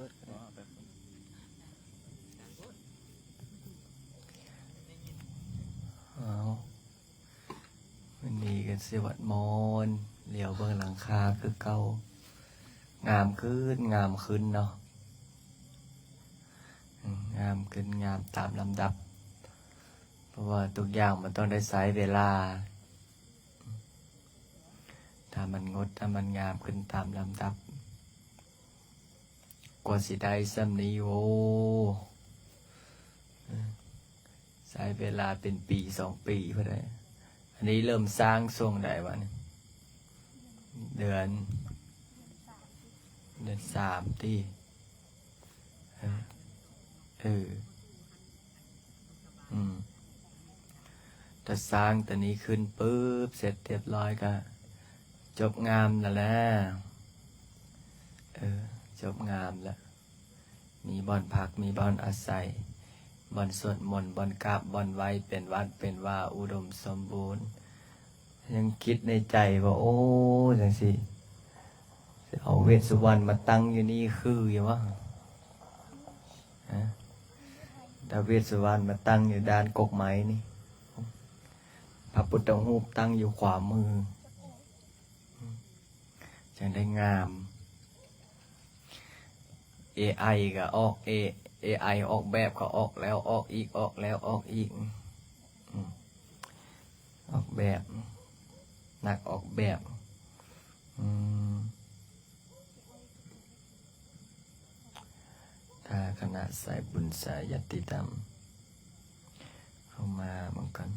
ເອົາ ມື້ນີ້ກໍຊິວັດມອນ ຫຼຽວເບິ່ງຫຼັງຄາຄືເກົ່າ ງາມຂຶ້ນ ງາມຂຶ້ນເນາະ ອືມ ງາມຂຶ້ນ ງາມຕາມລຳດັບ ເພາະວ່າທຸກຢ່າງມັນຕ້ອງໄດ້ໃຊ້ເວລາ ຖ້າມັນງົດ ຖ້າມັນງາມຂຶ້ນຕາມລຳດັບ ກວ່າຊິໄດ້ສ່ຳນີ້ ໂອ້ ໃຊ້ເວລາເປັນປີສອງປີພຸ້ນໃດ໋. ອັນນີ້ເລີ່ມສ້າງຊ່ວງໃດວະນີ້? ເດືອນ ເດືອນສາມຕິ? ເອີ ເອີ ອືມ ຖ້າສ້າງຕົວນີ້ຂຶ້ນປຶບ ເສັດຮຽບຮ້ອຍ ກະຈົບງາມແລ້ວແຫຼະ. ເອີ ຈົບງາມແລ້ວ ມີບ່ອນພັກ ມີບ່ອນອາໄສ ບ່ອນສວດມົນ ບ່ອນກາບ ບ່ອນໄຫວ້ ເປັນວັດເປັນວາ ອຸດົມສົມບູນ. ຍັງຄິດໃນໃຈວ່າ ໂອ້ ຈັ່ງຊີ້ ຊິເອົາເວດສຸວັນມາຕັ້ງຢູ່ນີ້ຄືຢູ່ຫວາ? ຮະ? ຖ້າເວດສຸວັນມາຕັ້ງຢູ່ດ້ານກົກໄມ້ນີ້ ພະພຸດທະຮູບຕັ້ງຢູ່ຂວາມື ຈັ່ງໄດ້ງາມ. ເອໄອກໍອອກ ເອ ເອໄອອອກແບບກໍອອກແລ້ວອອກອີກ ອອກແລ້ວອອກອີກ ອືມ ອອກແບບ ນັກອອກແບບ ອືມ ຖ້າຄະນະສາຍບຸນສາຍຍາດຕິທຳເຂົ້າມາເບິ່ງກ່ອນ.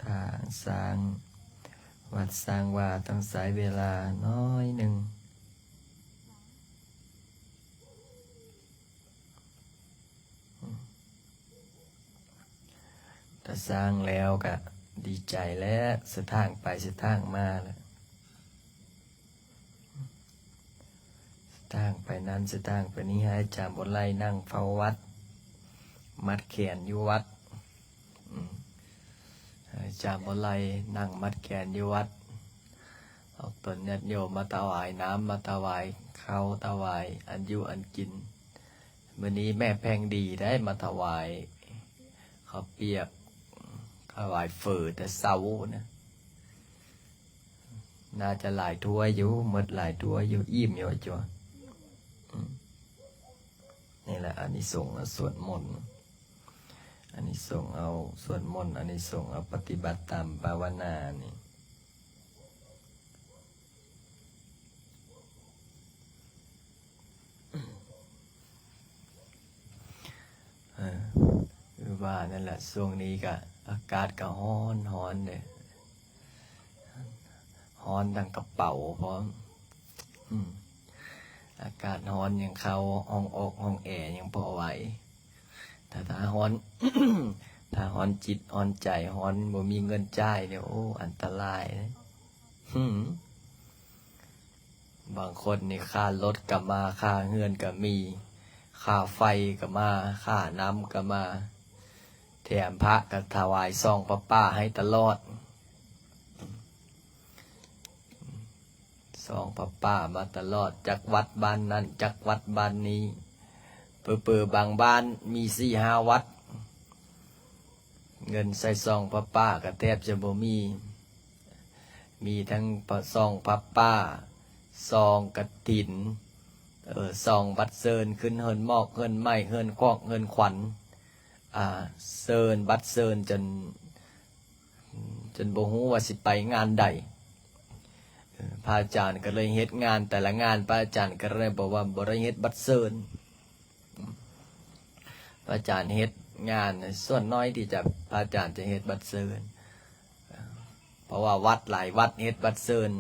ຖ້າສ້າງວັດສ້າງວາຕ້ອງໃຊ້ເວລາໜ້ອຍໜຶ່ງ. ຖ້າສ້າງແລ້ວກະດີໃຈແລ້ວ ສະຖາງໄປສະຖາງມາແລ້ວ ສະຖາງໄປນັ້ນສະຖາງໄປນີ້ ໃຫ້ອາຈານບົວໄລນັ່ງເຝົ້າວັດ ມັດແຂນຢູ່ວັດ ອືມ ໃຫ້ອາຈານບົວໄລນັ່ງມັດແຂນຢູ່ວັດ ອອກຕົນຍາດໂຍມມາຖວາຍນ້ຳ ມາຖວາຍເຂົ້າ ຖວາຍອັນຢູ່ອັນກິນ. ມື້ນີ້ແມ່ແພງດີໄດ້ມາຖວາຍເຂົ້າປຽກ ຖວາຍເຝີແຕ່ເຊົ້ານະ ໜ້າຈະຫຼາຍຖ້ວຍຢູ່ ໝົດຫຼາຍຖ້ວຍຢູ່ ອີ່ມຢູ່ ອາຈົວ. ອືມ ນີ້ແຫຼະອານິສົງເອົາສວດມົນ ອານິສົງເອົາສວດມົນ ອານິສົງເອົາປະຕິບັດຕາມພາວະນານີ້. ເອີ ຄືວ່ານັ້ນແຫຼະ ຊ່ວງນີ້ກະອາກາດກະຮ້ອນ ຮ້ອນເດ້ ຮ້ອນທັງກະເປົາພ້ອມ ອືມ ອາກາດຮ້ອນຍັງເຂົ້າຫ້ອງອອກຫ້ອງແອຍັງພໍໄຫວ ຖ້າ ຖ້າຮ້ອນ ຖ້າຮ້ອນຈິດຮ້ອນໃຈ ຮ້ອນບໍ່ມີເງິນຈ່າຍນີ້ ໂອ້ ອັນຕະລາຍເດ້. ຫື ບາງຄົນນີ້ຄ່າລົດກະມາ ຄ່າເຮືອນກະມີ ຄ່າໄຟກະມາ ຄ່ານ້ຳກະມາ ແຖມພະກະຖວາຍຊອງຜ້າປ່າໃຫ້ຕະຫຼອດ. ຊອງຜ້າປ່າມາຕະຫຼອດ ຈັກວັດບ້ານນັ້ນ ຈັກວັດບ້ານນີ້ ເຜີໆບາງບ້ານມີສີ່ຫ້າວັດ ເງິນໃສ່ຊອງຜ້າປ່າກໍແທບຈະບໍ່ມີ ມີທັງຊອງຜ້າປ່າ ຊອງກະຖິນ ເອີ ຊອງບັດເຊີນ ຂຶ້ນເຮືອນໝອກ ເຮືອນໄມ້ ເຮືອນຄອກ ເຮືອນຂວັນ ອ່າ ເຊີນ ບັດເຊີນຈົນ ຈົນບໍ່ຮູ້ວ່າຊິໄປງານໃດ. ເອີ ພະອາຈານກໍເລີຍເຮັດງານແຕ່ລະງານ ພະອາຈານກໍເລີຍບອກວ່າບໍ່ໄດ້ເຮັດບັດເຊີນ. ພະອາຈານເຮັດງານ ສ່ວນໜ້ອຍທີ່ຈະ ພະອາຈານຈະເຮັດບັດເຊີນ ເພາະວ່າວັດຫຼາຍວັດເຮັດບັດເຊີນ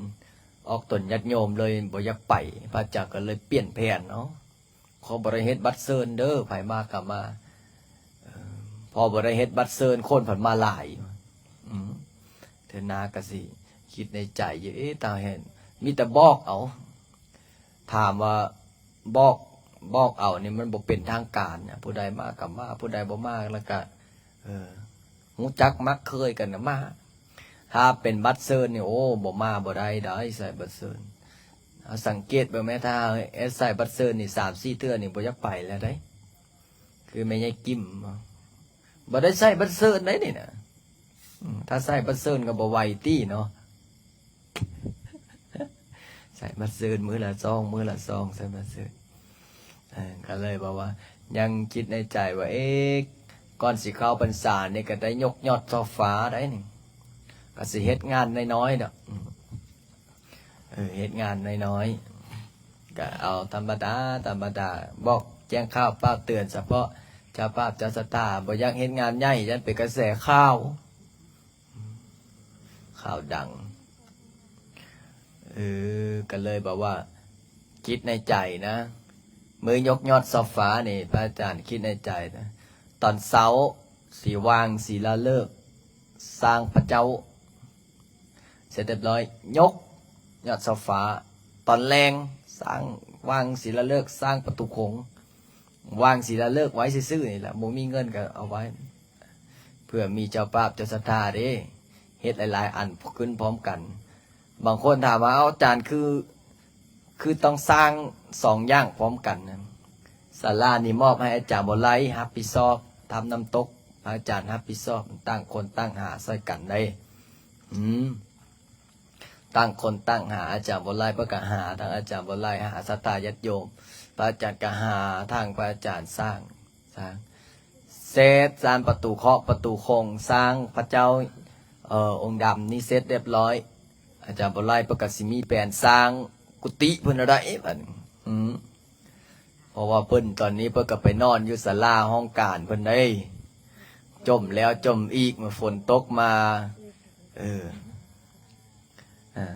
ອອກຕົນຍາດໂຍມເລີຍບໍ່ຢາກໄປ. ພະອາຈານກໍເລີຍປ່ຽນແຜນ ເອົາ ຂໍບໍ່ໄດ້ເຮັດບັດເຊີນເດີ ໃຜມາກໍມາ. ເອີ ພໍບໍ່ໄດ້ເຮັດບັດເຊີນ ຄົນພັດມາຫຼາຍ. ອືມ ເທື່ອໜ້າກໍຊິຄິດໃນໃຈຢູ່ ເອ ຕາເຫັນ ມີແຕ່ບອກເອົາ. ຖາມວ່າບອກ ບອກເອົານີ້ມັນບໍ່ເປັນທາງການນະ ຜູ້ໃດມາກໍມາ ຜູ້ໃດບໍ່ມາແລ້ວກໍ ເອີ ຮູ້ຈັກມັກເຄີຍກັນນະມາ. ຖ້າເປັນບັດເຊີນນີ້ ໂອ້ ບໍ່ມາບໍ່ໄດ້ ໄດ້ໃສ່ບັດເຊີນ. ເຮົາສັງເກດເບິ່ງແມ້ ຖ້າເຮົາເຮັດໃສ່ບັດເຊີນນີ້ ສາມສີ່ເທື່ອນີ້ບໍ່ຢາກໄປແລ້ວໃດ໋ ຄືແມ່ໃຫຍ່ກິ້ມ ບໍ່ໄດ້ໃສ່ບັດເຊີນໃດ໋ນີ້ນະ. ອືມ ຖ້າໃສ່ບັດເຊີນກໍບໍ່ໄຫວຕິເນາະ ໃສ່ບັດເຊີນມື້ລະສອງ ມື້ລະສອງ ໃສ່ບັດເຊີນ. ເອີ ກໍເລີຍແບບວ່າຍັງຄິດໃນໃຈວ່າ ເອ ກ່ອນຊິເຂົ້າພັນສານີ້ກໍໄດ້ຍົກຍອດຊ່ອຟ້າໄດ໋ນີ້ ກໍຊິເຮັດງານນ້ອຍໆດອກ ເອີ ເຮັດງານນ້ອຍໆ ກໍເອົາທຳມະດາ ທຳມະດາ ບອກແຈ້ງຂ່າວປາກເຕືອນສະເພາະເຈົ້າພາບເຈົ້າສັດທາ ບໍ່ຢາກເຮັດງານໃຫຍ່ ຢ້ານເປັນກະແສຂ່າວ ຂ່າວດັງ. ເອີ ກໍເລີຍແບບວ່າຄິດໃນໃຈນະ ມື້ຍົກຍອດຊ່ອຟ້ານີ້ ພະອາຈານຄິດໃນໃຈນະ ຕອນເຊົ້າຊິວາງສີລາເລີກສ້າງພະເຈົ້າ ເສັດຮຽບຮ້ອຍ ຍົກຍອດຊ່ອຟ້າ. ຕອນແລງສ້າງ ວາງສີລາເລີກສ້າງປະຕູຄົງ ວາງສີລາເລີກໄວ້ຊື່ໆນີ້ລະ ບໍ່ມີເງິນກໍເອົາໄວ້ ເພື່ອມີເຈົ້າພາບເຈົ້າສັດທາເດ້ ເຮັດຫຼາຍໆອັນຂຶ້ນພ້ອມກັນ. ບາງຄົນຖາມວ່າ ເອົາ ອາຈານ ຄື ຄືຕ້ອງສ້າງສອງຢ່າງພ້ອມກັນນະ? ສາລານີ້ມອບໃຫ້ອາຈານບົວໄລຮັບຜິດຊອບ ທຳນ້ຳຕົກ ພະອາຈານຮັບຜິດຊອບ ຕ່າງຄົນຕ່າງຫາຊ່ອຍກັນໄດ໋. ອືມ ຕ່າງຄົນຕ່າງຫາ ອາຈານບົວໄລເພິ່ນກໍຫາ ທາງອາຈານບົວໄລຫາສັດທາຍາດໂຍມ ພະອາຈານກໍຫາທາງພະອາຈານສ້າງ ສ້າງເສັດ ສ້າງປະຕູເຄາະປະຕູຄົງ ສ້າງພະເຈົ້າ ເອີ ອົງດຳນີ້ເສັດຮຽບຮ້ອຍ. ອາຈານບົວໄລເພິ່ນກໍຊິມີແຜນສ້າງກຸຕິເພິ່ນແລ້ວໃດ໋ ບັດນີ້ ອືມ ເພາະວ່າເພິ່ນຕອນນີ້ເພິ່ນກໍໄປນອນຢູ່ສາລາຫ້ອງການເພິ່ນເດ້ ຈົ່ມແລ້ວຈົ່ມອີກ ເມື່ອຝົນຕົກມາ ເອີ ອາ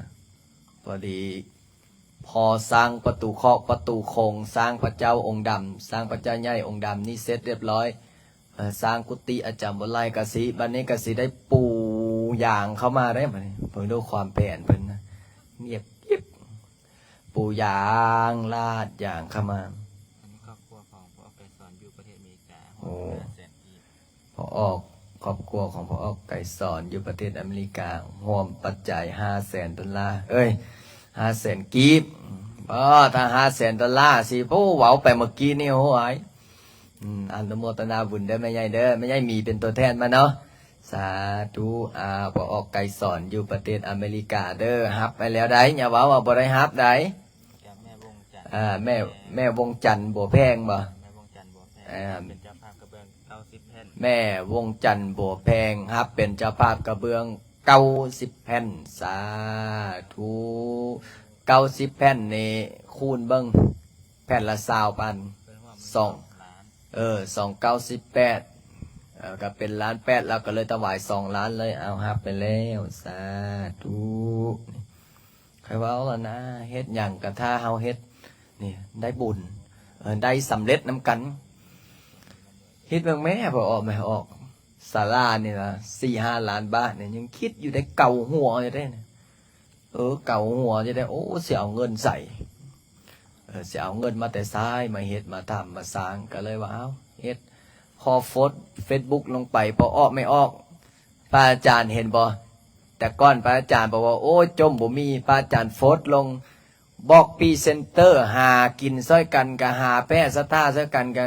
ພໍດີ ພໍສ້າງປະຕູເຄາະປະຕູຄົງ ສ້າງພະເຈົ້າອົງດຳ ສ້າງພະເຈົ້າໃຫຍ່ອົງດຳນີ້ເສັດຮຽບຮ້ອຍ ເອີ ສ້າງກຸຕິອາຈານບົວໄລກະຊິ ບັດນີ້ກະຊິໄດ້ປູຢາງເຂົ້າມາໄດ໋ ບັດນີ້ ເບິ່ງດູຄວາມແຜນເພິ່ນນະ ງຽບກິບ ປູຢາງ ລາດຢາງເຂົ້າມາ. ອັນນີ້ຄອບຄົວຂອງພໍ່ອອກໄກສອນຢູ່ປະເທດອາເມລິກາ ໂອ້ ຫ້າແສນກີບ. ພໍ່ອອກ ຄອບຄົວຂອງພໍ່ອອກໄກສອນຢູ່ປະເທດອາເມລິກາ ຮ່ວມປັດໄຈຫ້າແສນໂດລາ ເອີຍ ຫ້າແສນກີບ. ບໍ່ ຖ້າຫ້າແສນໂດລາຊິ ໂອ້ ເວົ້າໄປເມື່ອກີ້ນີ້ ໂອ້ຍ ອາ ອະນຸໂມທະນາບຸນເດີແມ່ໃຫຍ່ເດີ ແມ່ໃຫຍ່ມີເປັນຕົວແທນມາເນາະ. ສາທຸ ອາ ພໍ່ອອກໄກສອນຢູ່ປະເທດອາເມລິກາເດີ ຮັບໄປແລ້ວໃດ໋ ຢ່າເວົ້າວ່າບໍ່ໄດ້ຮັບໃດ໋. ຈາກແມ່ວົງຈັນ ອາ ແມ່ ແມ່ວົງຈັນບົວແພງບໍ່? ແມ່ວົງຈັນບົວແພງ ອາ ເປັນເຈົ້າພາບກະເບື້ອງເກົ້າສິບແຜ່ນ ແມ່ວົງຈັນບົວແພງ ຮັບເປັນເຈົ້າພາບກະເບື້ອງເກົ້າສິບແຜ່ນ. ສາທຸ ເກົ້າສິບແຜ່ນນີ້ ຄູນເບິ່ງ ແຜ່ນລະຊາວພັນ ເພິ່ນຮ່ວມ ສອງ ສອງລ້ານ ເອີ ສອງເກົ້າສິບແປດ ເອີ ກໍເປັນລ້ານແປດ ລາວກໍເລີຍຖວາຍສອງລ້ານເລີຍ. ເອົາ ຮັບໄປແລ້ວ ສາທຸ. ຂ້ອຍເວົ້າແລ້ວນະ ເຮັດຫຍັງກໍຖ້າເຮົາເຮັດນີ້ໄດ້ບຸນ ເອີ ໄດ້ສຳເລັດນຳກັນ. ຄິດເບິ່ງແມ້ ພໍອອກ ແມ່ອອກ ສາລານີ້ນະ ສີ່ຫ້າລ້ານບາດນີ້ ຍັງຄິດຢູ່ໄດ້ ເກົາຫົວຢູ່ເດ້. ເອີ ເກົາຫົວຢູ່ເດ້ ໂອ້ ຊິເອົາເງິນໃສ ເອີ ຊິເອົາເງິນມາແຕ່ໃສ ມາເຮັດ ມາທຳ ມາສ້າງ. ກໍເລີຍວ່າ ເອົ້າ ເຮັດ ຂໍໂພສເຟສບຸກລົງໄປ ພໍອອກ ແມ່ອອກ ພະອາຈານເຫັນບໍ່? ແຕ່ກ່ອນພະອາຈານບອກວ່າ ໂອ້ຍ ຈົ່ມບໍ່ມີ ພະອາຈານໂພສລົງ ບອກພຣີເຊັນເຕີ ຫາກິນຊ່ອຍກັນ ກໍຫາແຜ່ສັດທາຊ່ອຍກັນ ກໍ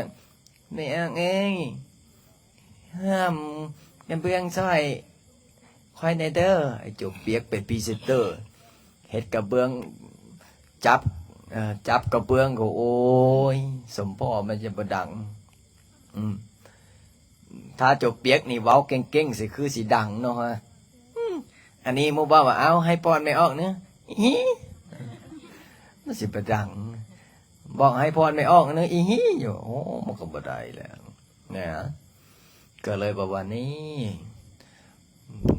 ແມ່ອອກເອີຍ ຫ້າມກະເບື້ອງຊ່ອຍຂ້ອຍແດ່ເດີ. ໄອ້ຈົວປຽກເປັນພຣີເຊັນເຕີ ເຮັດກະເບື້ອງ ຈັບ ເອີ ຈັບກະເບື້ອງກໍ ໂອ້ຍ ສົມພໍມັນຈະບໍ່ດັງ. ອືມ ຖ້າຈົວປຽກນີ້ເວົ້າເກັ່ງໆ ຊິຄືຊິດັງເນາະ. ອືມ ອັນນີ້ໝູ່ເວົ້າວ່າ ເອົ້າ ໃຫ້ພອນແມ່ອອກເນີ ອີ ມັນຊິບໍ່ດັງ. ບອກໃຫ້ພອນແມ່ອອກເນີ ອີ ອີຢູ່ ໂອ້ ມັນກໍບໍ່ໄດ້ແລ້ວນະ. ກໍເລີຍບອກວ່ານີ້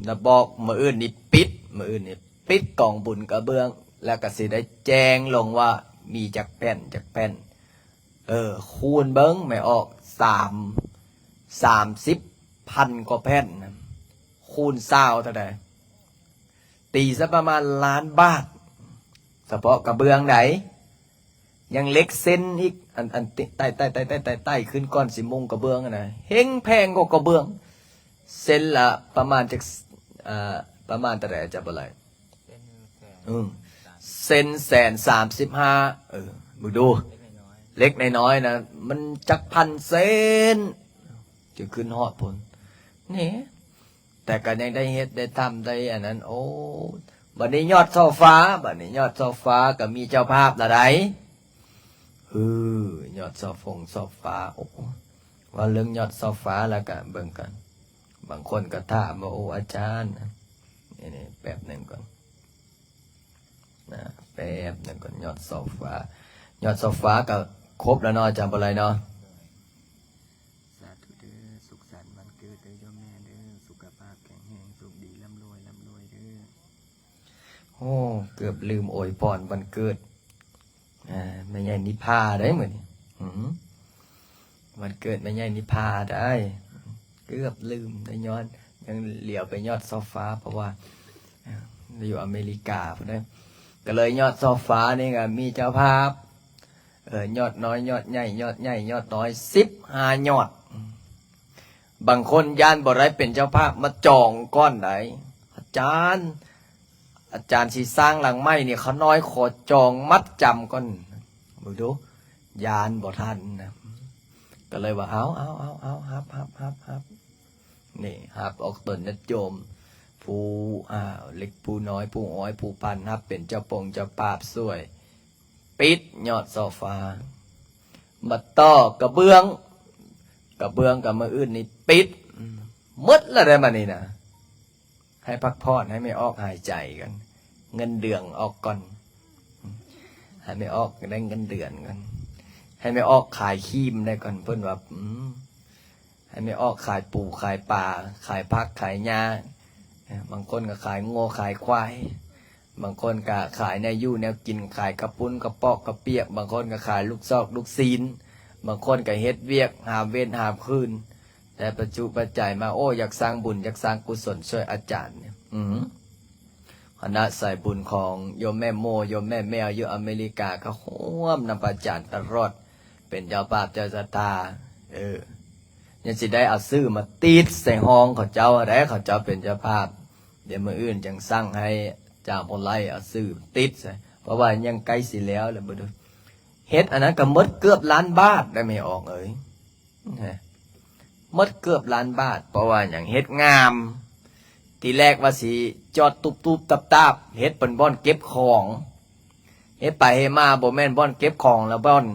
ລະບອກມື້ອື່ນນີ້ປິດ ມື້ອື່ນນີ້ປິດກອງບຸນກະເບື້ອງ ແລ້ວກໍຊິໄດ້ແຈ້ງລົງວ່າມີຈັກແຜ່ນ ຈັກແຜ່ນ. ເອີ ຄູນເບິ່ງແມ່ອອກ ສາມ ສາມສິບພັນກວ່າແຜ່ນ ຄູນຊາວເທົ່າໃດ? ຕີຊະປະມານລ້ານບາດ ສະເພາະກະເບື້ອງໃດ ຍັງເຫຼັກເສັ້ນອີກ ອັນ ອັນ ໄຕ່ ໄຕ່ ໄຕ່ ໄຕ່ ໄຕ່ ໄຕ່ຂຶ້ນກ່ອນຊິມຸງກະເບື້ອງຫັ້ນນະ ແຮງແພງກວ່າກະເບື້ອງ. ເສັ້ນລະປະມານຈັກ ເອີ ປະມານເທົ່າໃດ ຈຳບໍ່ໄດ້. ເສັ້ນແພງ ອືມ ສາມ ເຊັນແສນສາມສິບຫ້າ ເອີ ເບິ່ງດູ ເລັກນ້ອຍໆນະ ມັນຈັກພັນເຊັນ ຈະຂຶ້ນຮອດພຸ້ນ ນີ້ ແຕ່ກໍຍັງໄດ້ເຮັດໄດ້ທຳໄດ້ອັນນັ້ນ ໂອ້ ບັດນີ້ຍອດໂຊຟາ ບັດນີ້ຍອດໂຊຟາກໍມີເຈົ້າພາບລະໃດ ເອີ ຍອດໂຊຟົງໂຊຟາ ໂອ້ ເວົ້າເລື່ອງຍອດໂຊຟາແລ້ວກໍເບິ່ງກັນ ບາງຄົນກໍຖາມວ່າ ໂອ້ ອາຈານ ນີ້ໆ ແປັບໜຶ່ງກ່ອນ ນະ ແປັບໜຶ່ງກ່ອນ ຍອດໂຊຟາ ຍອດໂຊຟາກໍຄົບແລ້ວເນາະ ອາຈານບໍ່ໄລເນາະ ສາທຸເດີ ສຸກສັນວັນເກີດເດີໂຍມແມ່ເດີ ສຸຂະພາບແຂງແຮງ ໂຊກດີ ລ່ຳລວຍ ລ່ຳລວຍເດີ ໂອ້ ເກືອບລືມອວຍພອນວັນເກີດ ອ່າ ແມ່ໃຫຍ່ນິພາໄດ໋ມື້ນີ້ ຫື ວັນເກີດແມ່ໃຫຍ່ນິພາໄດ໋ ເກືອບລືມໄດ້ຍ້ອນ ຍັງຫຼຽວໄປຍອດໂຊຟາ ເພາະວ່າ ເອີ ຢູ່ອາເມລິກາພຸ້ນເດ້ ກໍເລີຍຍອດໂຊຟານີ້ກໍມີເຈົ້າພາບ ເອີ ຍອດນ້ອຍ ຍອດໃຫຍ່ ຍອດໃຫຍ່ ຍອດນ້ອຍ ສິບຫ້າຍອດ ບາງຄົນຢ້ານບໍ່ໄດ້ເປັນເຈົ້າພາບ ມາຈອງກ່ອນໄດ໋ ອາຈານ ອາຈານຊິສ້າງຫຼັງໃໝ່ນີ້ ຂ້ານ້ອຍຂໍຈອງມັດຈຳກ່ອນ ເບິ່ງດູ ຢ້ານບໍ່ທັນນະ ກໍເລີຍວ່າ ເອົາ ເອົາ ເອົາ ເອົາ ຮັບ ຮັບ ຮັບ ຮັບ ນີ້ ຮັບອອກຕົນຍາດໂຍມ ຜູ້ ອ່າ ເລັກຜູ້ນ້ອຍ ຜູ້ອ້ອຍຜູ້ພັນ ຮັບເປັນເຈົ້າປົງເຈົ້າປາບຊ່ວຍ ປິດຍອດໂຊຟາ ມາຕໍ່ກະເບື້ອງ ກະເບື້ອງກະມື້ອື່ນນີ້ປິດ ໝົດແລ້ວໄດ໋ ບັດນີ້ນະ ໃຫ້ພັກຜ່ອນ ໃຫ້ແມ່ອອກຫາຍໃຈກ່ອນ ເງິນເດືອນອອກກ່ອນ ໃຫ້ແມ່ອອກໄດ້ເງິນເດືອນກ່ອນ ໃຫ້ແມ່ອອກຂາຍຄຣີມໄດ້ກ່ອນ ເພິ່ນວ່າ ອືມ ໃຫ້ແມ່ອອກຂາຍປູຂາຍປາ ຂາຍຜັກຂາຍຫຍ້າ ບາງຄົນກໍຂາຍງົວຂາຍຄວາຍ ບາງຄົນກໍຂາຍແນວຢູ່ແນວກິນ ຂາຍກະປຸ້ນກະປອກກະປຽກ ບາງຄົນກໍຂາຍລູກຊອກລູກຊີ້ນ ບາງຄົນກໍເຮັດວຽກຫາມເວັນຫາມຄືນ ແຕ່ປັດຈຸປັດໄຈມາ ໂອ້ ຢາກສ້າງບຸນ ຢາກສ້າງກຸສົນຊ່ວຍອາຈານ ອື ຄະນະສາຍບຸນຂອງໂຍມແມ່ໂມ ໂຍມແມ່ແມວຢູ່ອາເມລິກາ ກໍຮ່ວມນຳພະອາຈານຕະຫຼອດ ເປັນເຈົ້າພາບເຈົ້າສັດທາ ເອີ ຍັງຊິໄດ້ເອົາຊື່ມາຕິດໃສ່ຫ້ອງເຂົາເຈົ້າໃດ໋ ເຂົາເຈົ້າເປັນເຈົ້າພາບ ດຽວມື້ອື່ນຈັ່ງສັ່ງໃຫ້ຈາບໍ່ໄລ່ເອົາຊື່ຕິດໃສ່ ເພາະວ່າຍັງໃກ້ຊິແລ້ວແລ້ວ ເຮັດອັນນັ້ນກໍໝົດເກືອບລ້ານບາດໄດ໋ ແມ່ອອກເອີຍ ໝົດເກືອບລ້ານບາດ ເພາະວ່າຫຍັງ ເຮັດງາມ ທີແລກວ່າຊິຈອດຕຸບໆຕັບໆ ເຮັດເປັນບ່ອນເກັບຂອງ ເຮັດໄປເຮັດມາບໍ່ແມ່ນບ່ອນເກັບຂອງ ລະບ່ອນ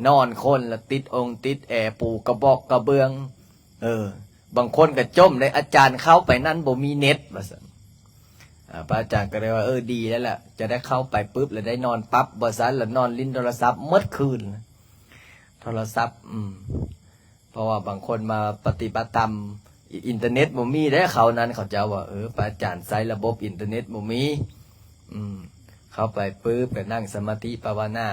ນອນຄົນ ລະຕິດອົງຕິດແອ ປູກະບອກກະເບື້ອງ ເອີ ບາງຄົນກະຈົ່ມເດ້ ອາຈານເຂົ້າໄປນັ້ນບໍ່ມີເນັດ ວ່າຊັ້ນ ອາ ພະອາຈານກະເລີຍວ່າ ເອີ ດີແລ້ວລະ ຈະໄດ້ເຂົ້າໄປປຶບ ລະໄດ້ນອນປັບ ບໍ່ຊັ້ນລະນອນຫຼິ້ນໂທລະສັບໝົດຄືນ ໂທລະສັບ ອືມ ເພາະວ່າບາງຄົນມາປະຕິບັດທຳ ອິນເຕີເນັດບໍ່ມີເດ້ ເຂົານັ້ນ ເຂົາເຈົ້າວ່າ ເອີ ພະອາຈານໃຊ້ລະບົບອິນເຕີເນັດບໍ່ມີ ອືມ ເຂົ້າໄປປຶບ ກະນັ່ງສະມາທິພາວະນາ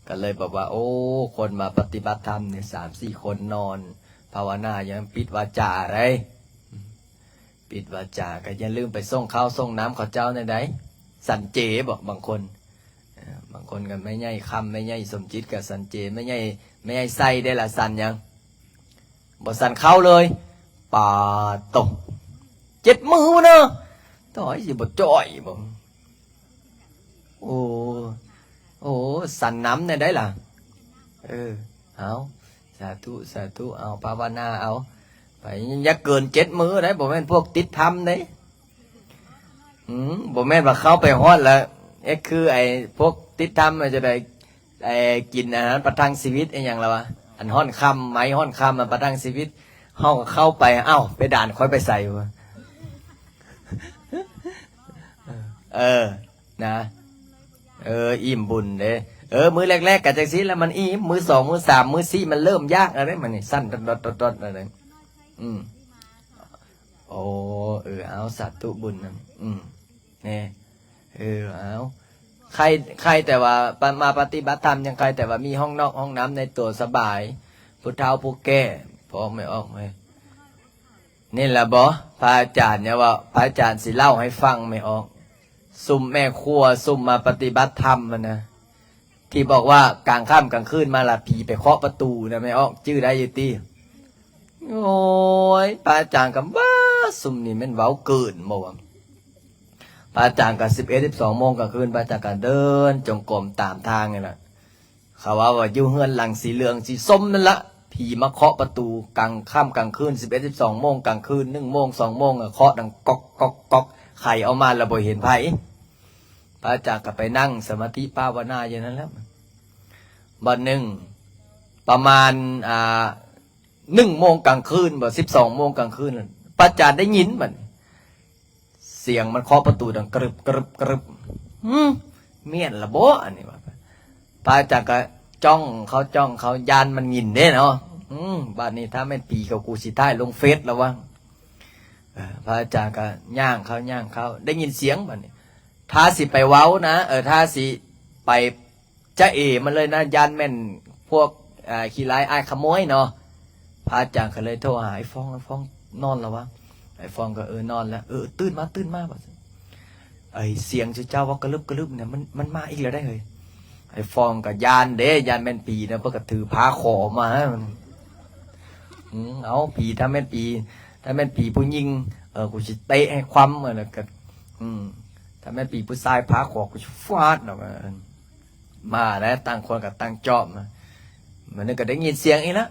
ກະເລີຍບອກວ່າ ໂອ້ ຄົນມາປະຕິບັດທຳນີ້ ສາມສີ່ຄົນນອນພາວະນາ ຍັງປິດວາຈາໄດ໋ ປິດວາຈາ ກະຢ່າລືມໄປສົ່ງເຂົ້າສົ່ງນ້ຳເຂົາເຈົ້າແດ່ໃດ໋ ສັນເຈບໍ ບາງຄົນ ເອີ ບາງຄົນກໍແມ່ໃຫຍ່ຄຳ ແມ່ໃຫຍ່ສົມຈິດກໍສັນເຈ ແມ່ໃຫຍ່ ແມ່ໃຫຍ່ໄຊເດ້ລະ ສັນຫຍັງ ບໍ່ສັນເຂົ້າເລີຍ ປາໂຕ ເຈັດມື້ເນາະ ຕາຍ ຊິບໍ່ຈ່ອຍບໍ ໂອ້ ໂອ້ ສັນນຳແດ່ໃດລະ ເອີ ເອົາ ສາທຸ ສາທຸ ເອົາ ພາວະນາເອົາ ໄປ ຢ່າເກີນເຈັດມື້ໃດ໋ ບໍ່ແມ່ນພວກຕິດທຳເດ້ ອືມ ບໍ່ແມ່ນວ່າເຂົ້າໄປຮອດແລ້ວ ເຮັດຄືໄອ້ພວກຕິດທຳ ມັນຈະໄດ້ ໄອ້ກິນອາຫານປະທັງຊີວິດອີ່ຫຍັງລະວະ ອັນຮ້ອນຄ່ຳ ໄມ້ຮ້ອນຄ່ຳ ມັນປະທັງຊີວິດ ເຮົາກໍເຂົ້າໄປ ອ້າວ ເພດານຂ້ອຍໄປໃສວະ ເອີ ນະ ເອີ ອີ່ມບຸນເດ້ ເອີ ມື້ແລກໆກໍຈັ່ງຊີ້ລະ ມັນອີ່ມ ມື້ສອງ ມື້ສາມ ມື້ສີ່ ມັນເລີ່ມຢາກແລ້ວເດ້ ມັນນີ້ສັ່ນຕອດໆໆໆແລ້ວເດ້ ອືມ ໂອ້ ເອີ ເອົາ ສາທຸບຸນນຳ ອືມ ແນ່ ເອີ ເອົາ ໃຄ່ ໃຄ່ແຕ່ວ່າ ມາປະຕິບັດທຳ ຍັງໃຄ່ແຕ່ວ່າມີຫ້ອງນອກຫ້ອງນ້ຳໃນຕົວສະບາຍ ຜູ້ເຖົ້າຜູ້ແກ່ ພໍອອກ ແມ່ອອກເອີຍ ນີ້ລະບໍ ພະອາຈານ ຢ່າວ່າ ພະອາຈານຊິເລົ່າໃຫ້ຟັງ ແມ່ອອກ ຊຸມແມ່ຄົວ ຊຸມມາປະຕິບັດທຳຫັ້ນນະ ທີ່ບອກວ່າກາງຄ່ຳກາງຄືນມາລະຜີໄປເຄາະປະຕູນະ ແມ່ອອກ ຈື່ໄດ້ຢູ່ຕິ? ໂອ້ຍ ພະອາຈານກໍວ່າ ຊຸມນີ້ແມ່ນເວົ້າເກີນບໍ່ວະ? ພະອາຈານກໍສິບເອັດ ສິບສອງໂມງກາງຄືນ ພະອາຈານກໍເດີນຈົງກົມຕາມທາງນີ້ລະ. ເຂົາເວົ້າວ່າຢູ່ເຮືອນຫຼັງສີເຫຼືອງສີສົ້ມນັ້ນລະ ຜີມາເຄາະປະຕູກາງຄ່ຳກາງຄືນ ສິບເອັດ ສິບສອງໂມງກາງຄືນ ໜຶ່ງໂມງ ສອງໂມງ ເຄາະດັງກອກກອກກອກ ໄຂອອກມາແລ້ວບໍ່ເຫັນໃຜ. ພະອາຈານກໍໄປນັ່ງສະມາທິພາວະນາຢູ່ນັ້ນແຫຼະ. ບັດໜຶ່ງປະມານ ອ່າ ໜຶ່ງໂມງກາງຄືນບໍ ສິບສອງໂມງກາງຄືນ ພະອາຈານໄດ້ຍິນບັດນີ້ ສຽງມັນເຄາະປະຕູດັງກະລຶບກະລຶບກະລຶບ. ຫື ແມ່ນລະບໍອັນນີ້ວ່າ. ພະອາຈານກໍຈ້ອງເຂົາ ຈ້ອງເຂົາ ຢ້ານມັນຍິນເດ້ເນາະ. ອືມ ບາດນີ້ຖ້າແມ່ນຜີເຂົາ ກູຊິຖ່າຍລົງເຟສລະວ່າ. ເອີ ພະອາຈານກໍຍ່າງເຂົ້າ ຍ່າງເຂົ້າ ໄດ້ຍິນສຽງບາດນີ້. ຖ້າຊິໄປເວົ້ານະ ເອີ ຖ້າຊິໄປ ຈະເອມັນເລີຍນະ ຢ້ານແມ່ນພວກ ອ່າ ຂີ້ຮ້າຍອ້າຍຂະໂມຍເນາະ. ພະອາຈານກໍເລີຍໂທຫາອ້າຍຟອງ ອ້າຍຟອງນອນລະວະ? ອ້າຍຟອງກໍ ເອີ ນອນລະ. ເອີ ຕື່ນມາ ຕື່ນມາ ວ່າຊັ້ນ. ເອີຍ ສຽງເຈົ້າເວົ້າກະລຶບກະລຶບນະ ມັນ ມັນມາອີກແລ້ວໄດ໋ເຮີ້ຍ. ອ້າຍຟອງກໍຢ້ານເດ້ ຢ້ານແມ່ນຜີນະ ເພິ່ນກໍຖືຜ້າຄໍມາ. ອືມ ເອົາ ຜີ ຖ້າແມ່ນຜີ ຖ້າແມ່ນຜີຜູ້ຍິງ ເອີ ກູຊິເຕະໃຫ້ຄວ່ຳ ແລ້ວກໍ ອືມ ຖ້າແມ່ນຜີຜູ້ຊາຍ ຜ້າຄໍ ກູຊິຟາດເນາະ. ມາແລ້ວ ຕ່າງຄົນກໍຕ່າງຈອບມາ. ມັນກໍໄດ້ຍິນສຽງອີກລະ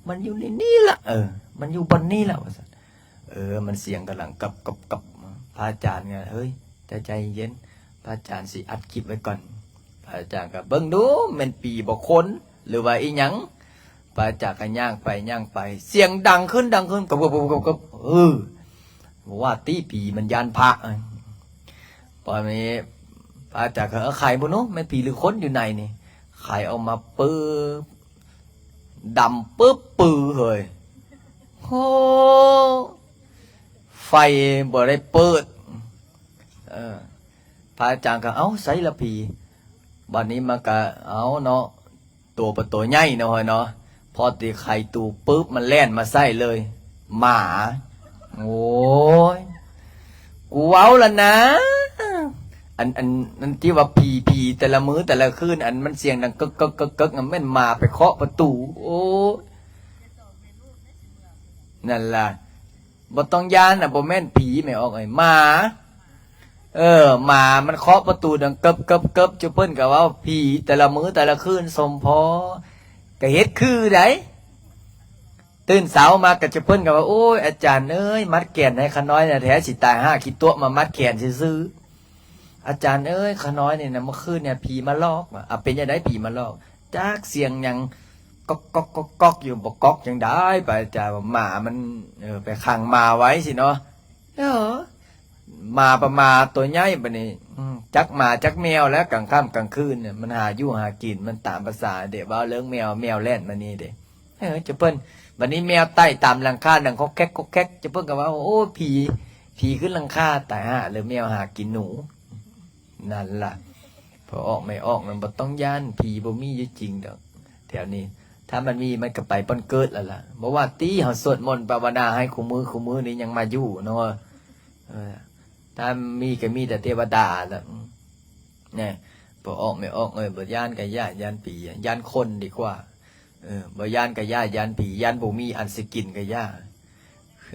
ມັນຢູ່ໃນນີ້ລະ ເອີ ມັນຢູ່ບ່ອນນີ້ລະ ວ່າຊັ້ນ. ເອີ ມັນສຽງກຳລັງກັບກັບກັບ. ພະອາຈານກໍ ເຮີ້ຍ ເຈົ້າໃຈເຢັນ ພະອາຈານຊິອັດຄລິບໄວ້ກ່ອນ. ພະອາຈານກໍເບິ່ງດູ ແມ່ນຜີບໍ່ຄົນ ຫຼືວ່າອີຫຍັງ. ພະອາຈານກໍຍ່າງໄປຍ່າງໄປ ສຽງດັງຂຶ້ນດັງຂຶ້ນ ກັບກັບກັບກັບ. ເອີ ວ່າຕິ ຜີມັນຢ້ານພະ. ບາດນີ້ພະອາຈານກໍ ເອີ ໄຂເບິ່ງດູ ແມ່ນຜີຫຼືຄົນຢູ່ໃນນີ້. ໄຂອອກມາປຶບ ດຳປຶບປຶເຮີ້ຍ. ໂຫ ໄຟບໍ່ໄດ້ເປີດ. ເອີ ພະອາຈານກໍ ເອົ້າ ໃສລະຜີ? ບາດນີ້ມັນກໍ ເອົ້າເນາະ ໂຕປະໂຕໃຫຍ່ເນາະເຮົາເນາະ ພໍຊິໄຂຕູປຶບ ມັນແລ່ນມາໃສ່ເລີຍ ໝາ. ໂອ້ຍ ກູເວົ້າລະນະ ອັນ ອັນ ອັນທີ່ວ່າຜີ ຜີແຕ່ລະມື້ແຕ່ລະຄືນ ອັນມັນສຽງດັງກຶກໆໆໆ ນະ ແມ່ນໝາໄປເຄາະປະຕູ. ໂອ້ຍ ນັ້ນລະ ບໍ່ຕ້ອງຢ້ານນະ ບໍ່ແມ່ນຜີແມ່ອອກເອີຍ ໝາ. ເອີ ໝາມັນເຄາະປະຕູດັງເກີບໆໆ ຈຸເພິ່ນກໍເວົ້າ ຜີແຕ່ລະມື້ແຕ່ລະຄືນ ສົມພໍ ກໍເຮັດຄືໃດ໋. ຕື່ນເຊົ້າມາກໍຈຸເພິ່ນກໍວ່າ ໂອ້ຍ ອາຈານເອີຍ ມັດແຂນໃຫ້ຂະນ້ອຍນະ ແທ້ຊິຕາຍ ຫາຂີ້ຕົວະມາມັດແຂນຊື່ໆ. ອາຈານເອີຍ ຂະນ້ອຍນີ້ນະ ເມື່ອຄືນນີ້ຜີມາຫຼອກ. ວ່າ ເອົາ ເປັນຈັ່ງໃດຜີມາຫຼອກ? ຈັກສຽງຫຍັງ ກອກໆໆໆ ຢູ່ ບໍ່ກອກຈັ່ງໃດ ພະອາຈານວ່າ ໝາມັນ ເອີ ໄປຂັງໝາໄວ້ຊີ້ເນາະ. ເອີ ໝາປະມາໂຕໃຫຍ່ບາດນີ້ ອືມ ຈັກໝາຈັກແມວແລ້ວ ກາງຄ່ຳກາງຄືນມັນຫາຢູ່ຫາກິນ ມັນຕາມພາສາເດ ເວົ້າເລື່ອງແມວ ແມວແລ່ນມານີ້ເດ. ເອີ ຈຸເພິ່ນ ບາດນີ້ແມວໄຕ່ຕາມຫຼັງຄາດັງຄອກແຄກ ຄອກແຄກ ຈຸເພິ່ນກໍວ່າ ໂອ້ ຜີ ຜີຂຶ້ນຫຼັງຄາ ຕາຍຫ່າ ຫຼືແມວຫາກິນໜູ. ນັ້ນລະ ພໍ່ອອກແມ່ອອກນັ້ນບໍ່ຕ້ອງຢ້ານ ຜີບໍ່ມີຢູ່ຈິງດອກແຖວນີ້. ຖ້າມັນມີມັນກໍໄປບ່ອນເກີດແລ້ວລະ. ບໍ່ວ່າຕິ ເຮົາສວດມົນພາວະນາໃຫ້ຄູ່ມື້ ຄູ່ມື້ນີ້ຍັງມາຢູ່ເນາະ. ເອີ ຖ້າມີກໍມີແຕ່ເທວະດາລະ. ແນ່ ພໍ່ອອກແມ່ອອກເອີຍ ບໍ່ຢ້ານກໍຢ່າຢ້ານຜີ ຢ້ານຄົນດີກວ່າ. ເອີ ບໍ່ຢ້ານກໍຢ່າຢ້ານຜີ ຢ້ານບໍ່ມີອັນຊິກິນກໍຢ່າ.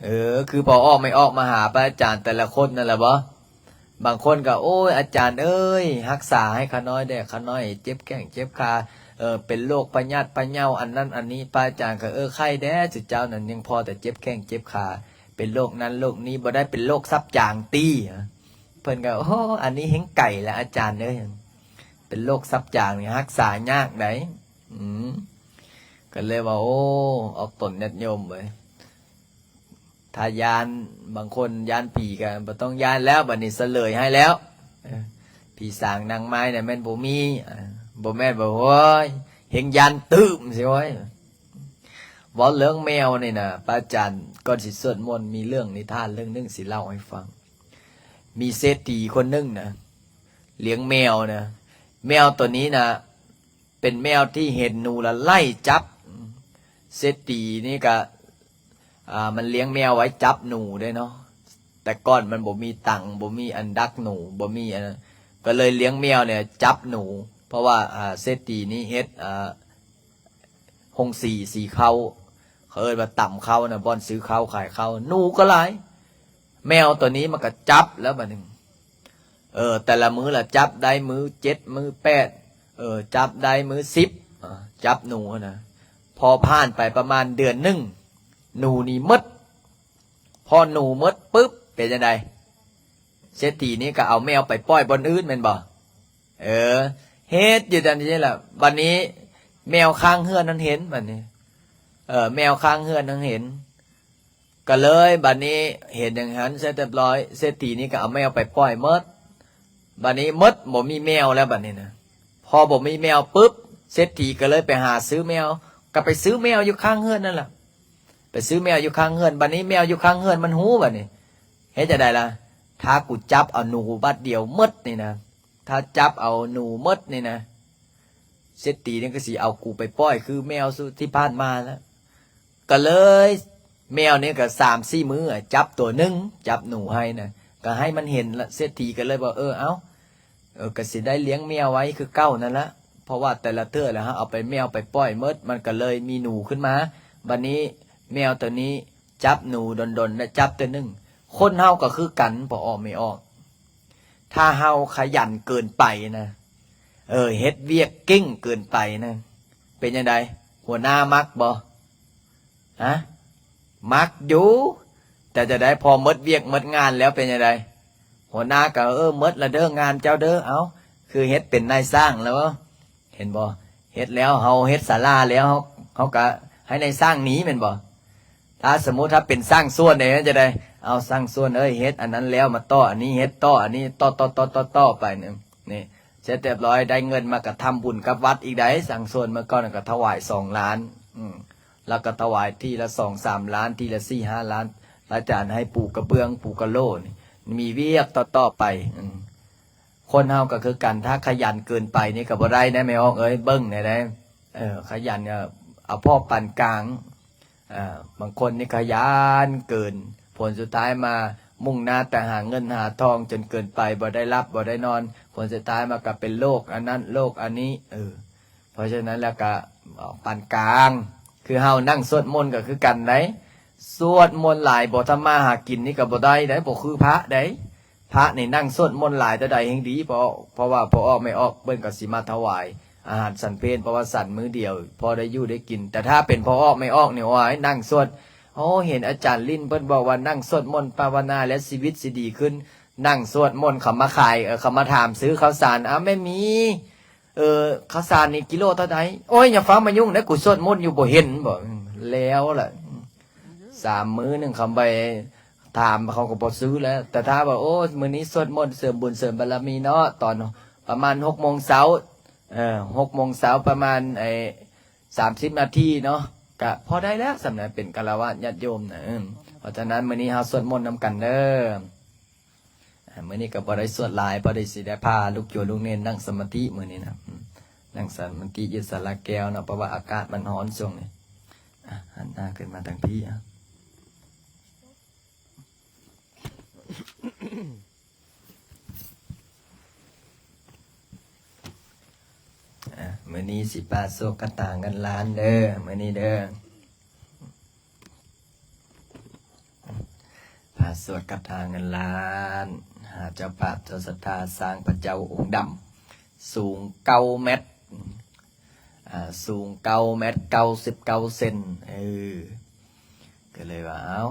ເອີ ຄືພໍ່ອອກແມ່ອອກມາຫາພະອາຈານແຕ່ລະຄົນນັ້ນລະບໍ? ບາງຄົນກໍ ໂອ້ຍ ອາຈານເອີຍ ຮັກສາໃຫ້ຂ້ານ້ອຍແດ່ ຂ້ານ້ອຍເຈັບແຂ້ງເຈັບຂາ ເອີ ເປັນໂລກພະຍາດພະເຍົາ ອັນນັ້ນອັນນີ້. ພະອາຈານກໍ ເອີ ໄຄແດ່ ຊຸເຈົ້ານັ້ນຍັງພໍແຕ່ເຈັບແຂ້ງເຈັບຂາ ເປັນໂລກນັ້ນໂລກນີ້ ບໍ່ໄດ້ເປັນໂລກສັບຈາງຕິ? ເພິ່ນກໍ ໂອ້ ອັນນີ້ແຮ່ງໄກລະອາຈານເອີຍ ເປັນໂລກສັບຈາງນີ້ຮັກສາຍາກໃດ໋. ອືມ ກໍເລີຍວ່າ ໂອ້ ອອກຕົນຍາດໂຍມເອີຍ ຖ້າຢ້ານ ບາງຄົນຢ້ານຜີກໍບໍ່ຕ້ອງຢ້ານແລ້ວ ບາດນີ້ສະເຫຼີຍໃຫ້ແລ້ວ. ເອີ ຜີສາງນາງໄມ້ນະແມ່ນບໍ່ມີ ເອີ ບໍ່ແມ່ນວ່າ ໂອ້ຍ ແຮ່ງຢ້ານຕື່ມຊິ ໂອ້ຍ. ເວົ້າເລື່ອງແມວນີ້ນະ ພະອາຈານ ກ່ອນຊິສວດມົນ ມີເລື່ອງນິທານເລື່ອງໜຶ່ງຊິເລົ່າໃຫ້ຟັງ. ມີເສດຖີຄົນໜຶ່ງນະ ລ້ຽງແມວນະ ແມວໂຕນີ້ນະ ເປັນແມວທີ່ເຫັນໜູລະໄລ່ຈັບ. ເສດຖີນີ້ກະ ອ່າ ມັນລ້ຽງແມວໄວ້ຈັບໜູເດ້ເນາະ. ແຕ່ກ່ອນມັນບໍ່ມີຕັງ ບໍ່ມີອັນດັກໜູ ບໍ່ມີອັນ ກໍເລີຍລ້ຽງແມວນີ້ຈັບໜູ. ເພາະວ່າ ອ່າ ເສດຖີນີ້ເຮັດ ອ່າ ໂຮງສີ ສີເຂົ້າ ເຂົາເອີ້ນວ່າຕຳເຂົ້ານະ ບ່ອນຊື້ເຂົ້າຂາຍເຂົ້າ ໜູກໍຫຼາຍ. ແມວໂຕນີ້ມັນກໍຈັບແລ້ວບາດນີ້ ເອີ ແຕ່ລະມື້ລະຈັບໄດ້ມື້ເຈັດ ມື້ແປດ ເອີ ຈັບໄດ້ມື້ສິບ ເອີ ຈັບໜູຫັ້ນນະ. ພໍຜ່ານໄປປະມານເດືອນໜຶ່ງ ໜູນີ້ໝົດ. ພໍໜູໝົດປຶບ ເປັນຈັ່ງໃດ? ເສດຖີນີ້ກໍເອົາແມວໄປປ່ອຍບ່ອນອື່ນແມ່ນບໍ່? ເອີ ເຮັດຢູ່ຈັ່ງຊີ້ລະ. ບັດນີ້ແມວຂ້າງເຮືອນນັ້ນເຫັນ ບັດນີ້ ເອີ ແມວຂ້າງເຮືອນນັ້ນເຫັນ ກໍເລີຍ ບັດນີ້ເຫັນຢ່າງຫັ້ນເສັດຮຽບຮ້ອຍ ເສດຖີນີ້ກໍເອົາແມວໄປປ່ອຍໝົດ. ບັດນີ້ໝົດ ບໍ່ມີແມວແລ້ວບັດນີ້ນະ. ພໍບໍ່ມີແມວປຶບ ເສດຖີກໍເລີຍໄປຫາຊື້ແມວ ກໍໄປຊື້ແມວຢູ່ຂ້າງເຮືອນນັ້ນລະ ໄປຊື້ແມວຢູ່ຂ້າງເຮືອນ. ບັດນີ້ແມວຢູ່ຂ້າງເຮືອນມັນຮູ້ບັດນີ້ ເຮັດຈັ່ງໃດລະ? ຖ້າກູຈັບເອົາໜູບາດດຽວໝົດນີ້ນະ ຖ້າຈັບເອົາໜູໝົດນີ້ນະ ເສດຖີນີ້ກໍຊິເອົາກູໄປປ່ອຍຄືແມວສຸ ທີ່ຜ່ານມາລະ. ກໍເລີຍ ແມວນີ້ກໍສາມສີ່ມື້ ຈັບຕົວໜຶ່ງ ຈັບໜູໃຫ້ນະ ກໍໃຫ້ມັນເຫັນລະ. ເສດຖີກໍເລີຍວ່າ ເອີ ເອົ້າ ເອີ ກໍຊິໄດ້ລ້ຽງແມວໄວ້ຄືເກົ່ານັ້ນລະ ເພາະວ່າແຕ່ລະເທື່ອລະເຮົາເອົາໄປ ແມວໄປປ່ອຍໝົດ ມັນກໍເລີຍມີໜູຂຶ້ນມາ. ບັດນີ້ແມວຕົວນີ້ຈັບໜູດົນໆ ແລະ ຈັບເທື່ອໜຶ່ງ. ຄົນເຮົາກໍຄືກັນ ພໍ່ອອກແມ່ອອກ ຖ້າເຮົາຂະຫຍັນເກີນໄປນະ ເອີ ເຮັດວຽກເກັ່ງເກີນໄປນະ ເປັນຈັ່ງໃດ? ຫົວໜ້າມັກບໍ່? ຮະ? ມັກຢູ່ ແຕ່ຈັ່ງໃດ ພໍໝົດວຽກໝົດງານແລ້ວເປັນຈັ່ງໃດ? ຫົວໜ້າກໍ ເອີ ໝົດລະເດີ ງານເຈົ້າເດີ ເອົ້າ ຄືເຮັດເປັນນາຍຊ່າງແລ້ວ ເຫັນບໍ່? ເຮັດແລ້ວ ເຮົາເຮັດສາລາແລ້ວ ເຮົາ ເຮົາກໍໃຫ້ນາຍຊ່າງໜີແມ່ນບໍ່? ຖ້າສົມມຸດຖ້າເປັນຊ່າງສວນເດ ມັນຈະໄດ້ ເອົາ ຊ່າງສວນເອີຍ ເຮັດອັນນັ້ນແລ້ວ ມາຕໍ່ອັນນີ້ ເຮັດຕໍ່ອັນນີ້ ຕໍ່ໆໆໆໄປນີ້ ນີ້ ເສັດຮຽບຮ້ອຍ ໄດ້ເງິນມາກະທຳບຸນກັບວັດອີກໃດ໋. ຊ່າງສວນເມື່ອກ່ອນກໍຖວາຍສອງລ້ານ ອືມ ແລ້ວກໍຖວາຍທີລະສອງສາມລ້ານ ທີລະສີ່ຫ້າລ້ານ ພະອາຈານໃຫ້ປູກະເບື້ອງ ປູກະໂຫຼນີ້ ມີວຽກຕໍ່ໆໄປ ອືມ. ຄົນເຮົາກໍຄືກັນ ຖ້າຂະຫຍັນເກີນໄປນີ້ກໍບໍ່ໄດ້ນະ ແມ່ອອກເອີຍ ເບິ່ງແດ່ໃດ໋. ເອີ ຂະຫຍັນ ເອີ ເອົາພໍປານກາງ. ເອີ ບາງຄົນນີ້ຂະຫຍັນເກີນ ຜົນສຸດທ້າຍມາມຸ່ງໜ້າແຕ່ຫາເງິນຫາທອງຈົນເກີນໄປ ບໍ່ໄດ້ຫຼັບບໍ່ໄດ້ນອນ ຜົນສຸດທ້າຍມາກໍເປັນໂລກອັນນັ້ນໂລກອັນນີ້. ເອີ ເພາະສະນັ້ນແລ້ວກໍເອົາປານກາງ ຄືເຮົານັ່ງສວດມົນກໍຄືກັນໃດ໋. ສວດມົນຫຼາຍບໍ່ທຳມາຫາກິນນີ້ກໍບໍ່ໄດ້ໃດ໋ ບໍ່ຄືພະໃດ໋. ພະນີ້ນັ່ງສວດມົນຫຼາຍເທົ່າໃດແຮ່ງດີ ເພາະ ເພາະວ່າພໍ່ອອກແມ່ອອກເພິ່ນກໍຊິມາຖວາຍອາຫານສັນເພນ ເພາະວ່າສັນມື້ດຽວພໍໄດ້ຢູ່ໄດ້ກິນ. ແຕ່ຖ້າເປັນພໍ່ອອກແມ່ອອກນີ້ ໂອ້ຍ ນັ່ງສວດ ໂອ້ ເຫັນອາຈານລິ້ນເພິ່ນບອກວ່ານັ່ງສວດມົນພາວະນາແລ້ວຊີວິດຊິດີຂຶ້ນ ນັ່ງສວດມົນ ເຂົາມາຂາຍ ເອີ ເຂົາມາຖາມຊື້ເຂົ້າສານ ອ້າວ ແມ່ໝີ ເອີ ເຂົ້າສານນີ້ກິໂລເທົ່າໃດ? ໂອ້ຍ ຢ່າຟ້າວມາຫຍຸ້ງເດີ ກູສວດມົນຢູ່ ບໍ່ເຫັນບໍ? ແລ້ວລະ ສາມມື້ໜຶ່ງຄຳໃບຖາມ ເຂົາກໍບໍ່ຊື້ແລ້ວ. ແຕ່ຖ້າວ່າ ໂອ້ ມື້ນີ້ສວດມົນເສີມບຸນເສີມບາລະມີເນາະ ຕອນປະມານຫົກໂມງເຊົ້າ ເອີ ຫົກໂມງເຊົ້າ ປະມານ ໄອ້ ສາມສິບນາທີເນາະ ກະພໍໄດ້ແລ້ວ ສ່ຳນັ້ນເປັນຄາລະວາດຍາດໂຍມນະ. ເອີ ເພາະສະນັ້ນ ມື້ນີ້ເຮົາສວດມົນນຳກັນເດີ. ອາ ມື້ນີ້ກໍບໍ່ໄດ້ສວດຫຼາຍ ພໍດີຊິໄດ້ພາລູກໂຍມລູກເນນນັ່ງສະມາທິມື້ນີ້ນະ ອືມ ນັ່ງສະມາທິຢູ່ສາລາແກ້ວເນາະ ເພາະວ່າອາກາດມັນຮ້ອນຊ່ວງນີ້. ອາ ຫັນໜ້າຂຶ້ນມາທາງພີ້ ອາ ອາ ມື້ນີ້ຊິພາສວດຄາຖາເງິນລ້ານເດີ ມື້ນີ້ເດີ. ພາສວດຄາຖາເງິນລ້ານ ຫາເຈົ້າພາບເຈົ້າສັດທາສ້າງພະເຈົ້າອົງດຳ ສູງເກົ້າແມັດ ອາ ສູງເກົ້າແມັດເກົ້າສິບເກົ້າເຊັນ. ເອີ ກໍເລີຍວ່າ ເອົາ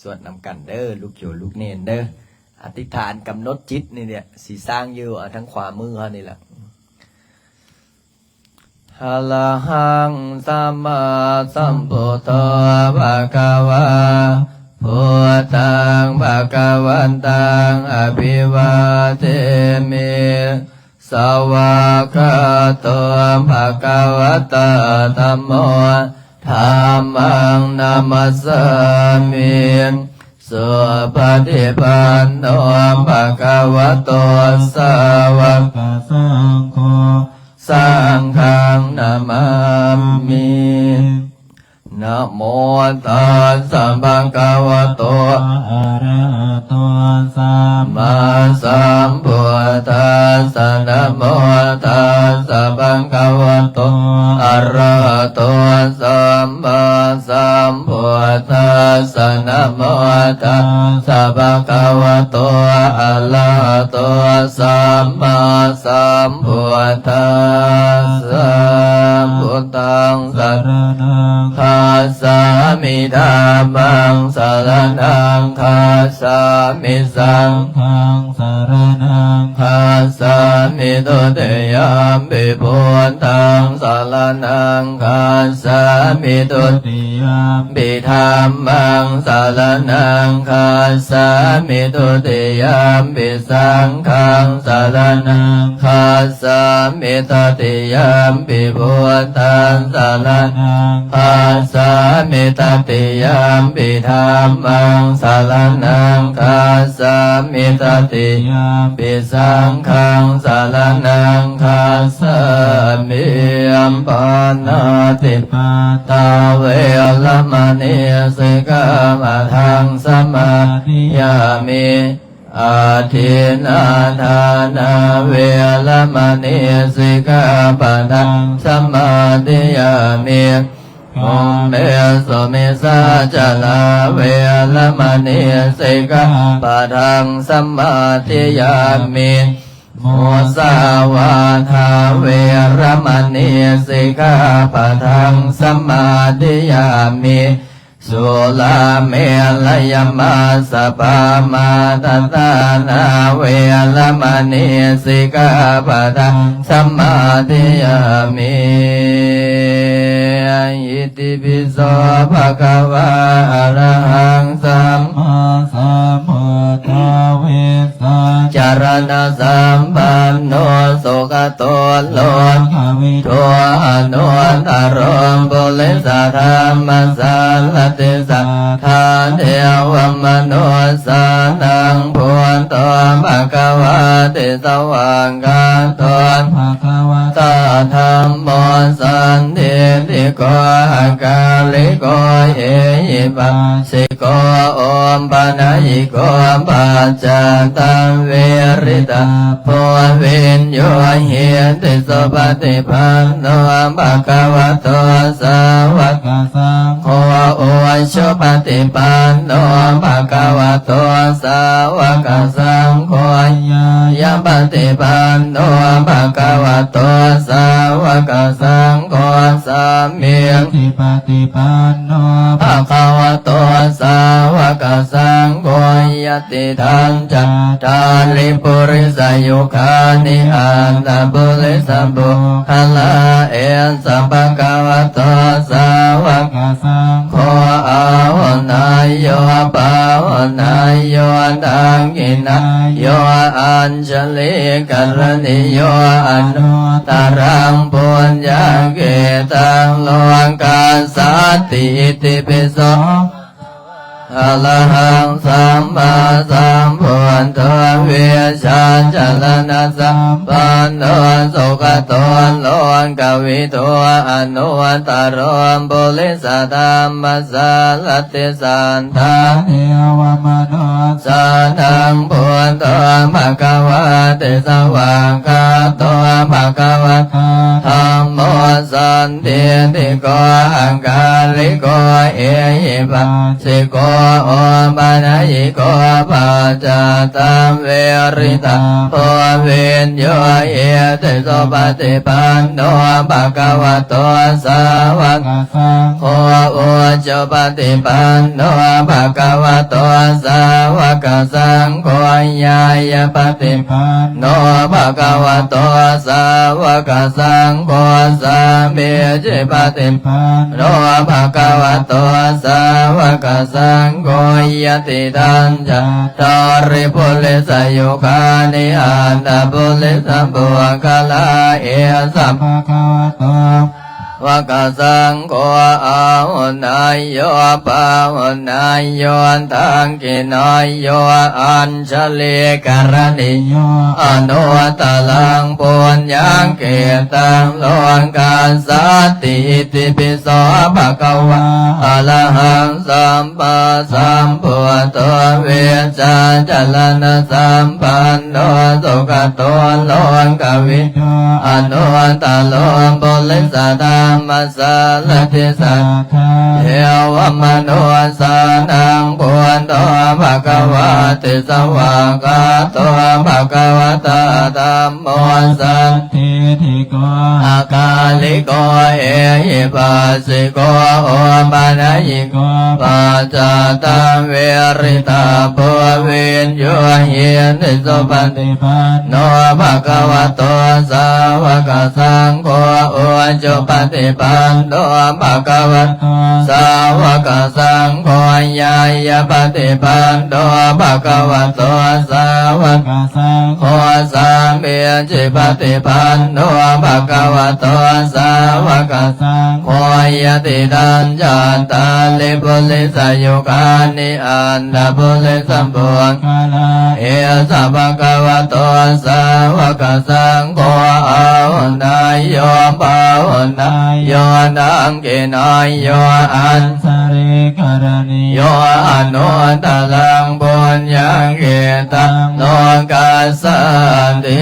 ສວດນຳກັນເດີ ລູກໂຍມລູກເນນເດີ. ອະທິຖານກຳນົດຈິດນີ້ແຫຼະ ຊິສ້າງຢູ່ ອາ ທາງຂວາມືເຮົານີ້ແຫຼະ. ອະລະຫັງ ສຳມາສຳພຸດໂທ ພະຄະວາ ພຸດທັງ ພະຄະວັນຕັງ ອະພິວາເທມິ ສະຫວາກຂາໂຕ ພະຄະວະຕາ ທຳໂມ ທຳມັງ ນະມັດສາມິ ສຸປະຕິປັນໂນ ພະຄະວະໂຕ ສາວະກະສັງໂຄ ສັງຄັງ ນະມາມິ. ນະໂມ ຕັດສະ ພະຄະວະໂຕ ອະລະຫະໂຕ ສຳມາສຳພຸດທັດສະ ນະໂມ ຕັດສະ ພະຄະວະໂຕ ອະລະຫະໂຕ ສຳມາສຳພຸດທັດສະ ນະໂມ ຕັດສະ ພະຄະວະໂຕ ອະລະຫະໂຕ ສະ ສຳມາສຳພຸດທັດສະ ພຸດທັງສະ ສະ ຣະ ລະ ນັງ ຄັດສາມິ ທັມ ມັງ ສະ ຣະ ນັງ ຄັດສາມິ ສັງ ຄັງ ສະ ຣະ ນັງ ຄັດສາມິ ທຸຕິຍຳປິ ພຸດທັງ ສະ ຣະ ນັງ ຄັດສາມິ ທຸຕິຍຳປິ ທັມ ມັງ ສະ ຣະ ນັງ ຄັດສາມິ ທຸຕິຍຳປິ ສັງ ຄັງ ສະ ຣະ ນັງ ຄັດສາມິ ຕະຕິຍຳປິ ພຸດທັງ ສະ ຣະ ນັງ ຄັດສາມິ ຕະຕິຍຳປິ ທັມ ມັງ ສະ ຣະ ນັງ ຄັດສາມິ ຕະຕິຍຳປິ ສັງ ຄັງ ສະ ຣະ ນັງ ຄັດສາມິ ປານາຕິປາຕາ ເວລະມະນີ ສິກຂາປະທັງ ສະມາທິຍາມິ ອາທິນນາທານາ ເວລະມະນີ ສິກຂາປະທັງ ສະມາທິຍາມິ ກາເມສຸມິດສາຈາລາ ເວລະມະນີ ສິກຂາປະທັງ ສະມາທິຍາມິ ມຸສາວາທາ ເວລະມະນີ ສິກຂາປະທັງ ສະມາທິຍາມິ ສຸລາເມລະຍະມັດສະປາມາທະຖານາ ເວລະມະນີ ສິກຂາປະທັງ ສະມາທິຍາມິ ອິຕິປິໂສ ພະຄະວາ ອະລະຫັງ ສຳມາສຳພຸດໂທ ວິຊາຈະລະນະສຳປັນໂນ ສຸກະໂຕ ໂລກະວິທູ ອະນຸດຕະໂຣ ປຸລິສະທຳມະສາລະຕິ ສັດທາເທວະມະນຸດສານັງ ພຸດໂທ ພະຄະວາ ຕິສະຫວາກະໂຕ ພະຄະວະຕາ ທຳໂມ ສັນທິດຖິໂກ ອາກາລິໂກ ເອຫິປັສ ໂກ ໂອປະນະຍິໂກ ປັດຈາຕັງ ວິລິຕາໂພ ວິນຍູຫິຕິ ສຸປະຕິປັນໂນ ພະຄະວະໂຕ ສາວະກະສັງໂຄ ອຸຈຸປະຕິປັນໂນ ພະຄະວະໂຕ ສາວະກະສັງໂຄ ຍາຍະປະຕິປັນໂນ ພະຄະວະໂຕ ສາວະກະສັງໂຄ ສາມີ ປະຕິປັນໂນ ພະຄະວະໂຕ ສາວະກະສັງໂຄ ຍະຕິທັງ ຈັດຕາລິ ປຸລິສະຍຸຄານິ ອັດຕະປຸລິສະປຸກຄະລາ ເອສະ ພະຄະວະໂຕ ສາວະກະສັງໂຄ ອາຫຸນາໂຍ ປາຫຸນາໂຍ ທັກຂິນາໂຍ ອັນ ຊະລີກະລະນິໂຍ ອະນຸດຕະລັງ ປຸນຍັງເຂຕັງ ໂລກັດສັນຕິ ອິຕິປິໂສ ອະລະຫັງ ສຳມາສຳພຸດໂທ ວິຊາຈະລະນະສຳປັນໂນ ສຸກະໂຕ ໂລກະວິທູ ອະນຸດຕະໂຣ ປຸລິສະທຳມະສາລະຕິ ສັດທາເທວະມະນຸດສານັງ ພຸດໂທ ພະຄະວາ ຕິສະຫວາກະໂຕ ພະຄະວະຕາ ທຳໂມ ສັນທິດຖິໂກ ອາກາລິໂກ ເອຫິປັສສິໂກ ໂອປະນະຍິໂກ ປັດຈາຕັງ ວິລິຕາໂພ ວິນຍູຫິຕິ ສຸປະຕິປັນໂນ ພະຄະວະໂຕ ສາວະກະ ສັງໂຄ ອຸຈຸປະຕິປັນໂນ ພະຄະວະໂຕ ສາວະກະສັງໂຄ ຍາຍະປະຕິປັນໂນ ພະຄະວະໂຕ ສາວະກະສັງໂຄ ສາມີຈິປະຕິປັນໂນ ພະຄະວະໂຕ ສາວະກະສັງໂຄ ຍະຕິທັງ ຈັດຕາລິ ປຸລິສະຍຸຄານິ ອັດຕະປຸລິສະປຸກຄະລາ ເອສະ ພະຄະວະໂຕ ວະກະສັງໂຄ ອາຫຸນາໂຍ ປາຫຸນາໂຍ ທັກຂິນາໂຍ ອັນຊະລີກະລະນິໂຍ ອະນຸດຕະລັງ ປຸນຍັງເຂຕັງ ໂລກັດສັນຕິ ອິຕິປິໂສ ພະຄະວາ ອະລະຫັງ ສຳມາສຳພຸດໂທ ວິຊາຈະລະນະສຳປັນໂນ ສຸກະໂຕ ໂລກະວິທູ ອະນຸດຕະໂລ ປຸລິສະທຳ ມະສາລະຕິສັດເທວະມະນຸດສານັງ ພຸດໂທ ພະຄະວາຕິ ສະຫວາກຂາໂຕ ພະຄະວະຕາ ທຳໂມ ສັນທິຕິໂກ ອາກາລິໂກ ເອຫິປັດສິໂກ ໂອປະນະຍິໂກ ປັດຈັດຕັງ ວຽລິຕະໂພ ວິນຍູຫິ ສຸປະຕິປັນໂນ ພະຄະວະໂຕ ສາວະກະສັງໂຄ ອຸຈຸປະຕິປັນໂນ ພະຄະວະໂຕ ສາວະກະສັງໂຄ ຍາຍະປະຕິປັນໂນ ພະຄະວະໂຕ ສາວະກະສັງໂຄ ສາມີຈິປະຕິປັນໂນ ພະຄະວະໂຕ ສາວະກະສັງໂຄ ຍະຕິຕັງ ຈັດຕາລິ ປຸລິສະຍຸການິ ອັດຖະປຸລິສະປຸກຄະລາ ເອສະ ພະຄະວະໂຕ ສາວະກະສັງໂຄ ອາຫຸເນຍໂຍ ປາຫຸເນຍໂຍ ທັກຂິເນຍໂຍ ອັນຊະລີກະລະນີໂຍ ອະນຸດຕະລັງ ປຸນຍັງກິດຕັງ ໂລກັດສາຕິ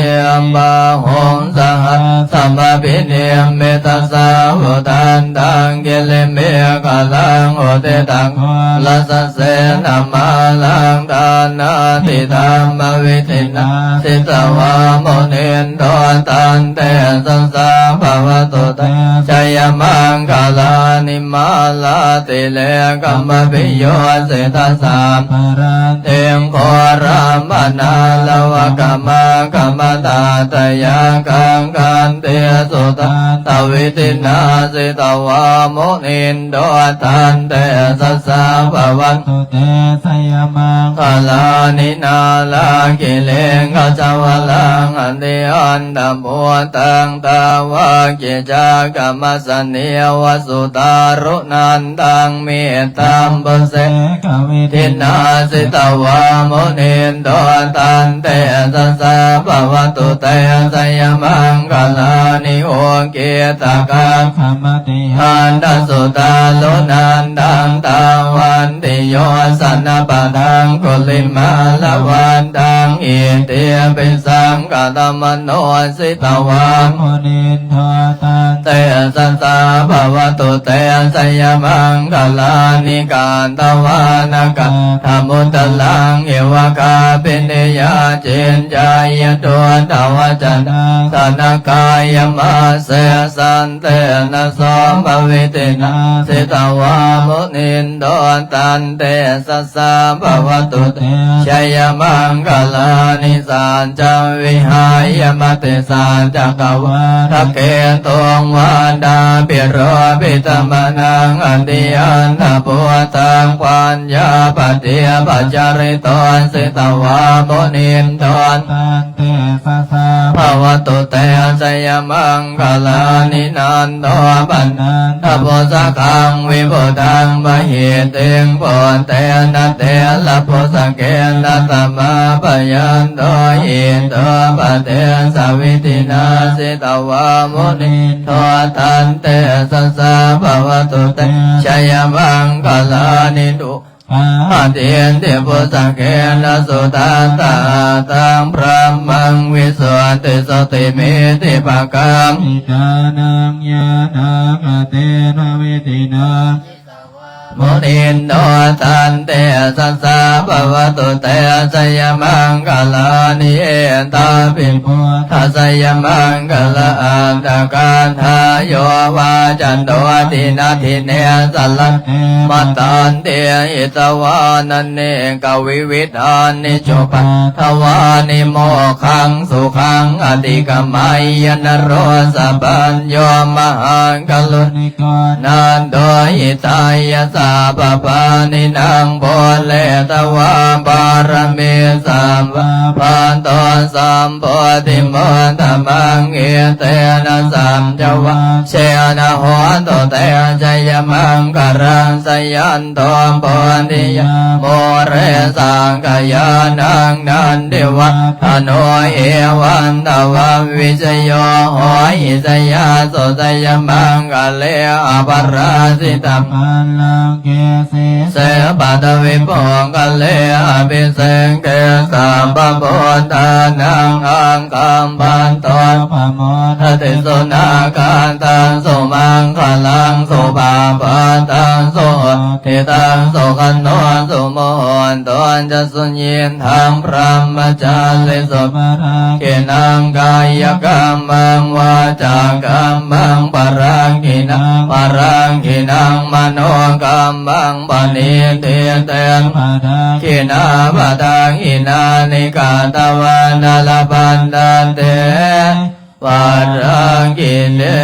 ບາຫຸງ ສະຫັດສະມະພິນິມມິຕະສາວຸທັນຕັງ ກິລິເມຂະລັງ ອຸທິຕັງ ໂຄລະສະເສນະມາລັງ ທານາທິທຳມະວິທິນາ ສິຕະວາ ມຸນິນໂທ ຕັນເຕຊະສາ ພະວະຕຸ ເຕ ຊະຍະມັງຄະລານິ ມາລາຕິເລກະມະພິໂຍສິຕະສັບພະລັດຖິງ ໂຄລະມະນາລະວະກະມະກະມະຕາດຕະຍາຄັງ ຂັນຕິສຸທັດຕະວິທິນາ ສິຕະວາ ມຸນິນໂທ ຕັນເຕຊະສາ ພະວະຕຸ ເຕ ຊະຍະມັງຄະລານິ ນາລະກິລິງກະຊະວະລັງ ອະຕິອັນດາພູຕັງ ຕາວະກິຈາກະມັດສະນີວະ ສຸຕາລຸນັນຕັງ ມິດທັມພຸເສກະວິທິນາ ສິຕະວາ ມຸນິນໂທ ຕັນເຕຊະສາ ພະວະຕຸ ເຕ ຊະຍະມັງຄະລານິ ອຸກິດຕະຄັກຂະມະຕິ ອັນດາສຸຕາລຸນັນຕັງ ຕາວັນຕິໂຍຊະນະປະທັງກຸລິມາລະວັນຕັງ ອິດທິພິສັງຄະຕະມະໂນ ສິຕະວາ ມຸນິນໂທ ຕັນເຕຊະສາ ພະວະຕຸ ເຕ ຊະຍະມັງຄະລານິ ການຕະວານະກະທະມຸດຕະລັງ ເອວະກາພິນິຍາ ຈິນຈາຍະດຸດຕະວະຈະນາ ສະນະກາຍະມະເສ ສັນເຕນະໂສພະວິທິນາ ສິຕະວາ ມຸນິນໂທ ຕັນເຕຊະສາ ພະວະຕຸ ເຕ ຊະຍະມັງຄະລານິ ສັດຈັງວິຫາຍະ ມະຕິສັດຈັກກະວາທະເກຕຸງ ວັດຖາພິໂຣພິຕະມະນັງ ອະຕິອັນດາພູຕັງ ປັນ ຍາປະຕິປັດຈະລິໂຕ ສິຕະວາ ມຸນິນໂທ ຕັນເຕຊະສາ ພະວະຕຸ ເຕ ຊະຍະມັງຄະລານິ ນັນໂທ ປະນັນທະພຸດສະຄັງ ວິພຸດທັງ ມະຫິດຕິງ ປຸດເຕນະ ເຕລະພຸດສະເກນະ ຕະມາພະຍັນໂຕ ອິດໂຕ ປະເຕສະ ວິທິນາ ສິຕະວາ ມຸນິນໂທ ຕັນເຕຊະສາ ພະວະຕຸ ເຕ ຊະຍະມັງຄະລານິ ດຸ ກາຫະດິນທິພຸດສະເກນະ ສຸທັດຕະຫັດທັງ ບຣະມະງ ວິສຸດທິສຸດທິມະທິປະກາ ພິຕານັງ ຍານາກະເຕນະ ວິທິນາ ມຸນິນໂທ ຕັນເຕຊະສາ ພະວະຕຸ ເຕຊະຍະມັງຄະລານິ ເອຕາປິ ພຸດທະຊະຍະມັງຄະລະອັດຖະກາຖາ ໂຍວາຈະໂຕ ດິນະດິເນ ສະລະເຕ ມັດຕັນຕິ ຫິຕະວານະເນກະວິວິທານິ ຈຸປັດຖະວານິ ໂມກຂັງສຸຂັງ ອະທິກະໄມຍະ ນະໂຣສະປັນໂຍ ມະຫາກະລຸ ນິໂກ ນາໂດ ຫິຕາຍະ ສັບພະປານິນັງ ປູເຣຕະວາ ປາຣະມີ ສັບພະ ພັນໂຕ ສຳໂພທິມຸດຕະມັງ ເອເຕນະ ສັດຈະວັດເຊນະ ໂຫຕຸ ເຕຊະຍະມັງຄະລັງ ຊະຍັນໂຕ ໂພທິຍາ ມູເຣ ສັກກະຍານັງ ນັນທິວັດທະໂນ ເອວັນຕະວັງ ວິຊະໂຍ ໂຫຫິ ຊະຍາສຸ ຊະຍະມັງຄະເລ ອະປະລາຊິຕະ ບັນລັງເກ ສີເສ ປະທະວິປຸງຄະເລ ອະພິເສເກ ສັບພະພຸດທານັງ ອັງຄັງປັນໂຕ ປະໂມ Ati sunakkhattaṃ sumaṅgalaṃ supabhātaṃ suhuṭṭhitaṃ sukhaṇo sumuhutto ca suyiṭṭhaṃ brahmacārisu padakkhiṇaṃ kāyakammaṃ vācākammaṃ padakkhiṇaṃ padakkhiṇaṃ manokammaṃ paṇidhī te padakkhiṇā padakkhiṇāni katvāna labhantatthe padakkhiṇe.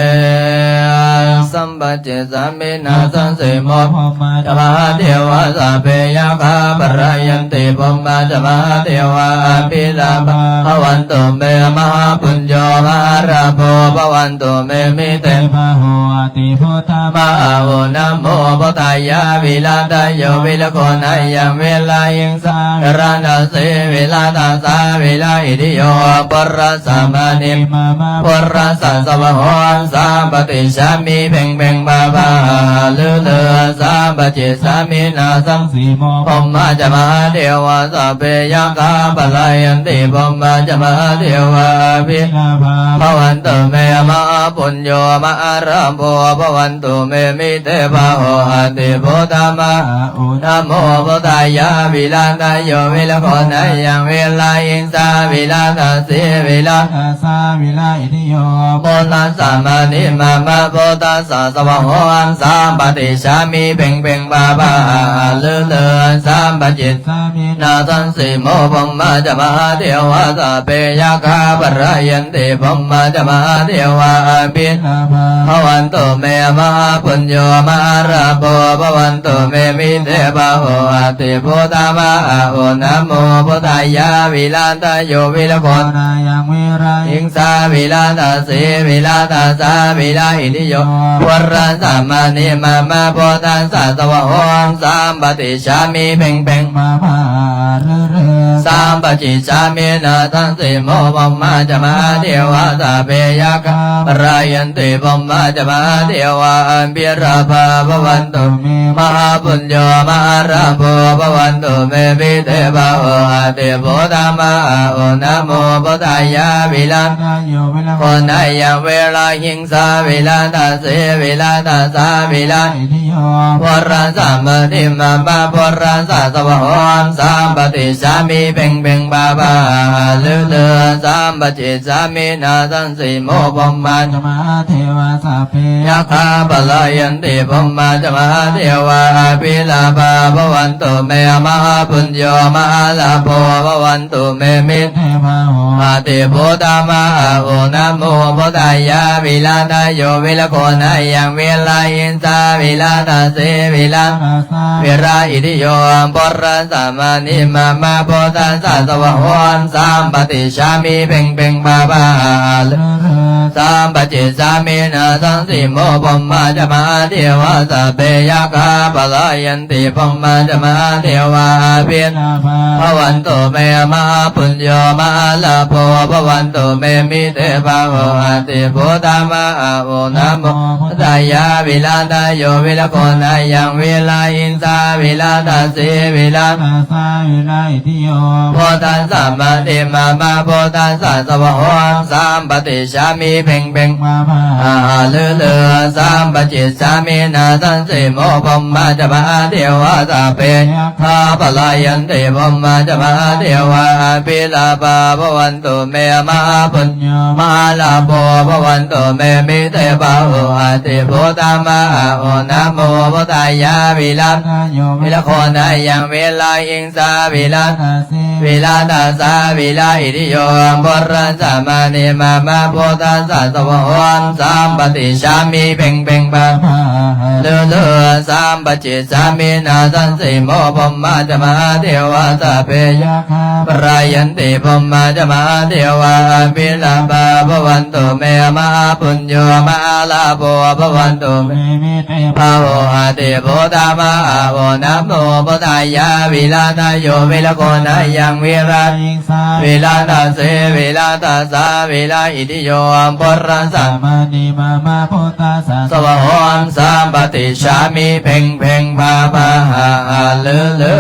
Sampacicchāmi nāthaṃ simo brahmā ca mahādevā sabbe yakkhā palāyanti brahmā ca mahādevā abhilābhā bhavantu me mahāpuñño mahālābho bhavantu me mite bāhuṃ ati bhūtā ma a u namo buddhāya virādayo virāgoṇayaṃ virāhiṃsā virānasī virātacchā virāhiriyo purasmāni mama purasasavāhom sampaṭicchāmi pheṅ pheṅ pā pā ha ha lu lu sampacicchāmi nāthaṃ simo brahmā ca mahādevā sabbe yakkhā palāyanti brahmā ca mahādevā abhilābhā bhavantu me mahāpuñño mahālābho bhavantu me mite bāhuṃ ati bhūtā ma a u namo buddhāya virādayo virāgoṇayaṃ virāhiṃsā virānasī virātacchā virāhiriyo purasmāni mama purasasavāhom sampaṭicchāmi pheṅ pheṅ pā pā ha ha lu lu sampacicchāmi nāthaṃ simo brahmā ca mahādevā sabbe yakkhā palāyanti brahmā ca mahādevā abhilābhā bhavantu me mahāpuñño mahālābho bhavantu me mite bāhuṃ ati bhūtā ma a u namo buddhāya virādayo virāgoṇayaṃ virāhiṃsā virānasī virātacchā virāhiriyo purasmāni mama purasasavāhom sampaṭicchāmi pheṅ pheṅ pā pā ha ha lu lu sampacicchāmi nāthaṃ simo brahmā ca mahādevā sabbe yakkhā palāyanti brahmā ca mahādevā abhilābhā bhavantu me mahāpuñño mahālābho bhavantu me mite bāhuṃ ati bhūtā ma a u namo buddhāya virādayo virāgoṇayaṃ virāhiṃsā virānasī virātacchā virāhiriyo purasmāni mama purasasavāhom sampaṭicchāmi pheṅ pheṅ pā pā ha ha lu lu sampacicchāmi nāthaṃ simo brahmā ca mahādevā sabbe yakkhā palāyanti brahmā ca mahādevā abhilābhā bhavantu me mahāpuñño mahālābho bhavantu me mite bāhuṃ ati bhūtā ma a u namo buddhāya virādayo virāgoṇayaṃ virāhiṃsā virānasī virātacchā virāhiriyo purasmāni mama purasasavāhom sampaṭicchāmi pheṅ pheṅ pā pā ha ha lu lu sampacicchāmi nāthaṃ simo brahmā ca mahādevā sabbe yakkhā palāyanti brahmā ca mahādevā abhilābhā bhavantu me mahāpuñño mahālābho bhavantu me mite bāhuṃ ati bhūtā ma a u namo buddhāya virādayo virāgoṇayaṃ virāhiṃsā virānasī virātacchā virāhiriyo purasmāni mama purasasavāhom sampaṭicchāmi pheṅ pheṅ pā pā ha ha lu lu sampacicchāmi nāthaṃ simo brahmā ca mahādevā sabbe yakkhā palāyanti brahmā ca mahādevā abhilābhā bhavantu me mahāpuñño mahālābho bhavantu me mite bāhuṃ ati bhūtā ma a u namo buddhāya virādayo virāgoṇayaṃ virāhiṃsā virānasī virātacchā virāhiriyo purasmāni mama purasasavāhom sampaṭicchāmi pheṅ pheṅ pā pā ha ha lu lu sampacicchāmi nāthaṃ simo brahmā ca mahādevā sabbe yakkhā palāyanti brahmā ca mahādevā abhilābhā bhavantu me mahāpuñño mahālābho bhavantu me mite bāhuṃ ati bhūtā ma a u namo buddhāya virādayo virāgoṇayaṃ virāhiṃsā virānasī virātacchā virāhiriyo purasmāni mama purasasavāhom sampaṭicchāmi pheṅ pheṅ pā pā ha ha lu lu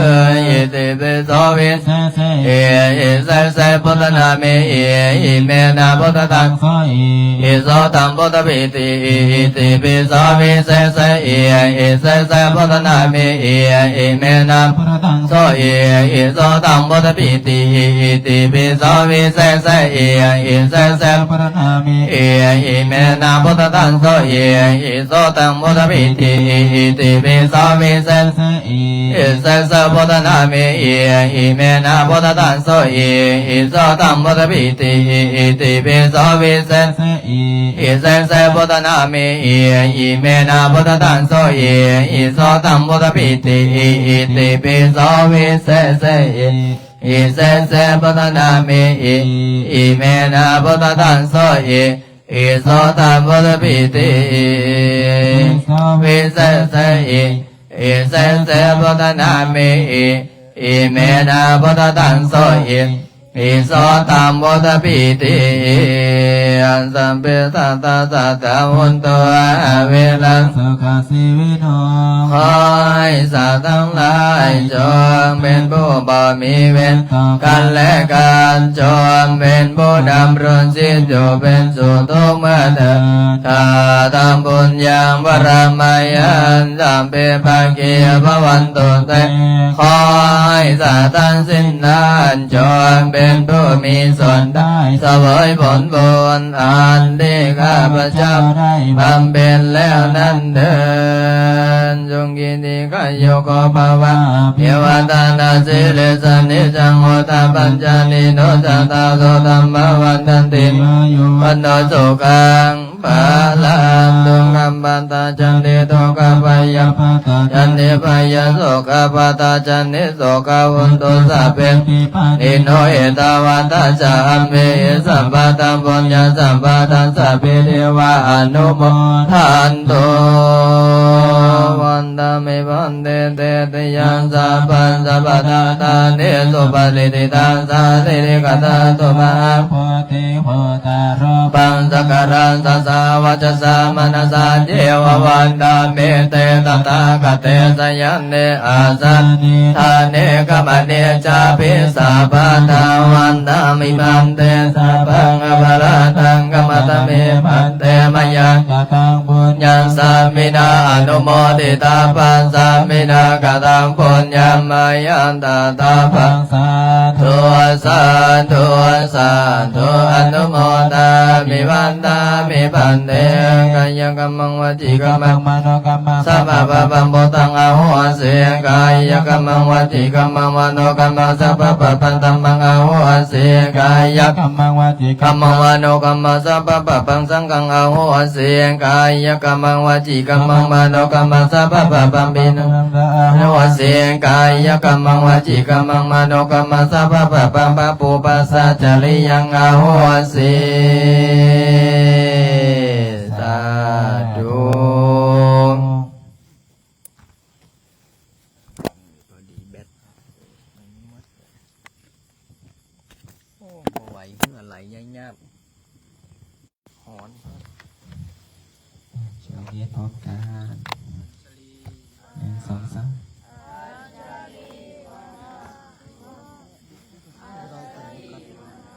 itipi so visese e e se se buddhanāme Imenā buddhadaṃso hi, iso taṃ buddhapi ti. Itipi so visese hi, visese buddhanāme hi. Imenā buddhadaṃso hi, iso taṃ buddhapi ti. Itipi so visese hi, visese buddhanāme hi. Imenā buddhadaṃso hi, iso taṃ buddhapi ti. Itipi so visese hi, visese buddhanāme hi. Imenā buddhadaṃso hi, iso taṃ buddhapi ti. Itipi so visese hi, visese buddhanāme hi. Imenā buddhadaṃso hi, iso taṃ buddhapi ti. Itipi so visese hi, visese buddhanāme hi. Imenā buddhadaṃso hi, iso taṃ buddhapi ti. Visese hi, visese buddhanāme hi. Imenā buddhadaṃso hi, iso taṃ buddhapi ti. Sabbe sattā sadā hontu averā sukhajīvino. ຂໍໃຫ້ສັດທັງຫຼາຍຈົ່ງເປັນຜູ້ບໍ່ມີເວນຕໍ່ກັນແລະກັນ, ຈົ່ງເປັນຜູ້ດຳລົງຊີບຢູ່ເປັນສຸກທຸກເມື່ອເທີນ. Kataṃ puññaṃ paramaṃ yaṃ, sabbe bhāgī bhavantu te. ຂໍໃຫ້ສັດທັງສິ້ນນັ້ນຈົ່ງເປັນຜູ້ມີສ່ວນໄດ້ສະເຫວີຍຜົນບຸນອັນທີ່ຂ້າພະເຈົ້າໄດ້ບຳເພັນແລ້ວນັ້ນເທີນ. Sukhī dīghāyuko bhava. Abhivādanasīlissa niccaṃ vuḍḍhāpacāyino cattāro dhammā vaḍḍhanti: āyu vaṇṇo sukhaṃ balaṃ. Dukkhappattā ca niddukkhā, bhayappattā ca nibbhayā, sokappattā ca nissokā, hontu sabbepi pāṇino. Ettāvatā ca amhehi sambhataṃ puññasampadaṃ sabbe devā anumodantu. Vandāmi bhante cetiyaṃ sabbaṃ sabbaṭṭhānesu patiṭṭhitaṃ sārīrikadhātu mahābodhiṃ buddharūpaṃ sakkāraṃ sadā vacasā manasā ceva vandāmete tathāgate sayane āsane ṭhāne gamane cāpi sabbadā. Vandāmi bhante sabbaṃ aparādhaṃ khamatha me bhante, mayā kataṃ puññaṃ sāminā anumoditabbaṃ, sāminā kataṃ puññaṃ mayā dātabbaṃ. Sādhu sādhu sādhu, anumodāmi. Vandāmi bhante. Kāyakammaṃ vacīkammaṃ manokammaṃ sabbapāpaṃ buddhaṃ ahosi. Kāyakammaṃ vacīkammaṃ manokammaṃ sabbapāpaṃ dhammaṃ ahosi. Kāyakammaṃ vacīkammaṃ manokammaṃ sabbapāpaṃ saṅghaṃ ahosi. Kāyakammaṃ vacīkammaṃ manokammaṃ sabbapāpaṃ pāṇinaṃ ahosi. Kāyakammaṃ vacīkammaṃ manokammaṃ sabbapāpaṃ pappubbacariyaṃ ahosi. Sādhu. ໂອ້ ບໍ່ໄຫວ ເຫື່ອໄຫຼຍາບໆ ຮ້ອນ. ໂອເຄ ພົບກັນ.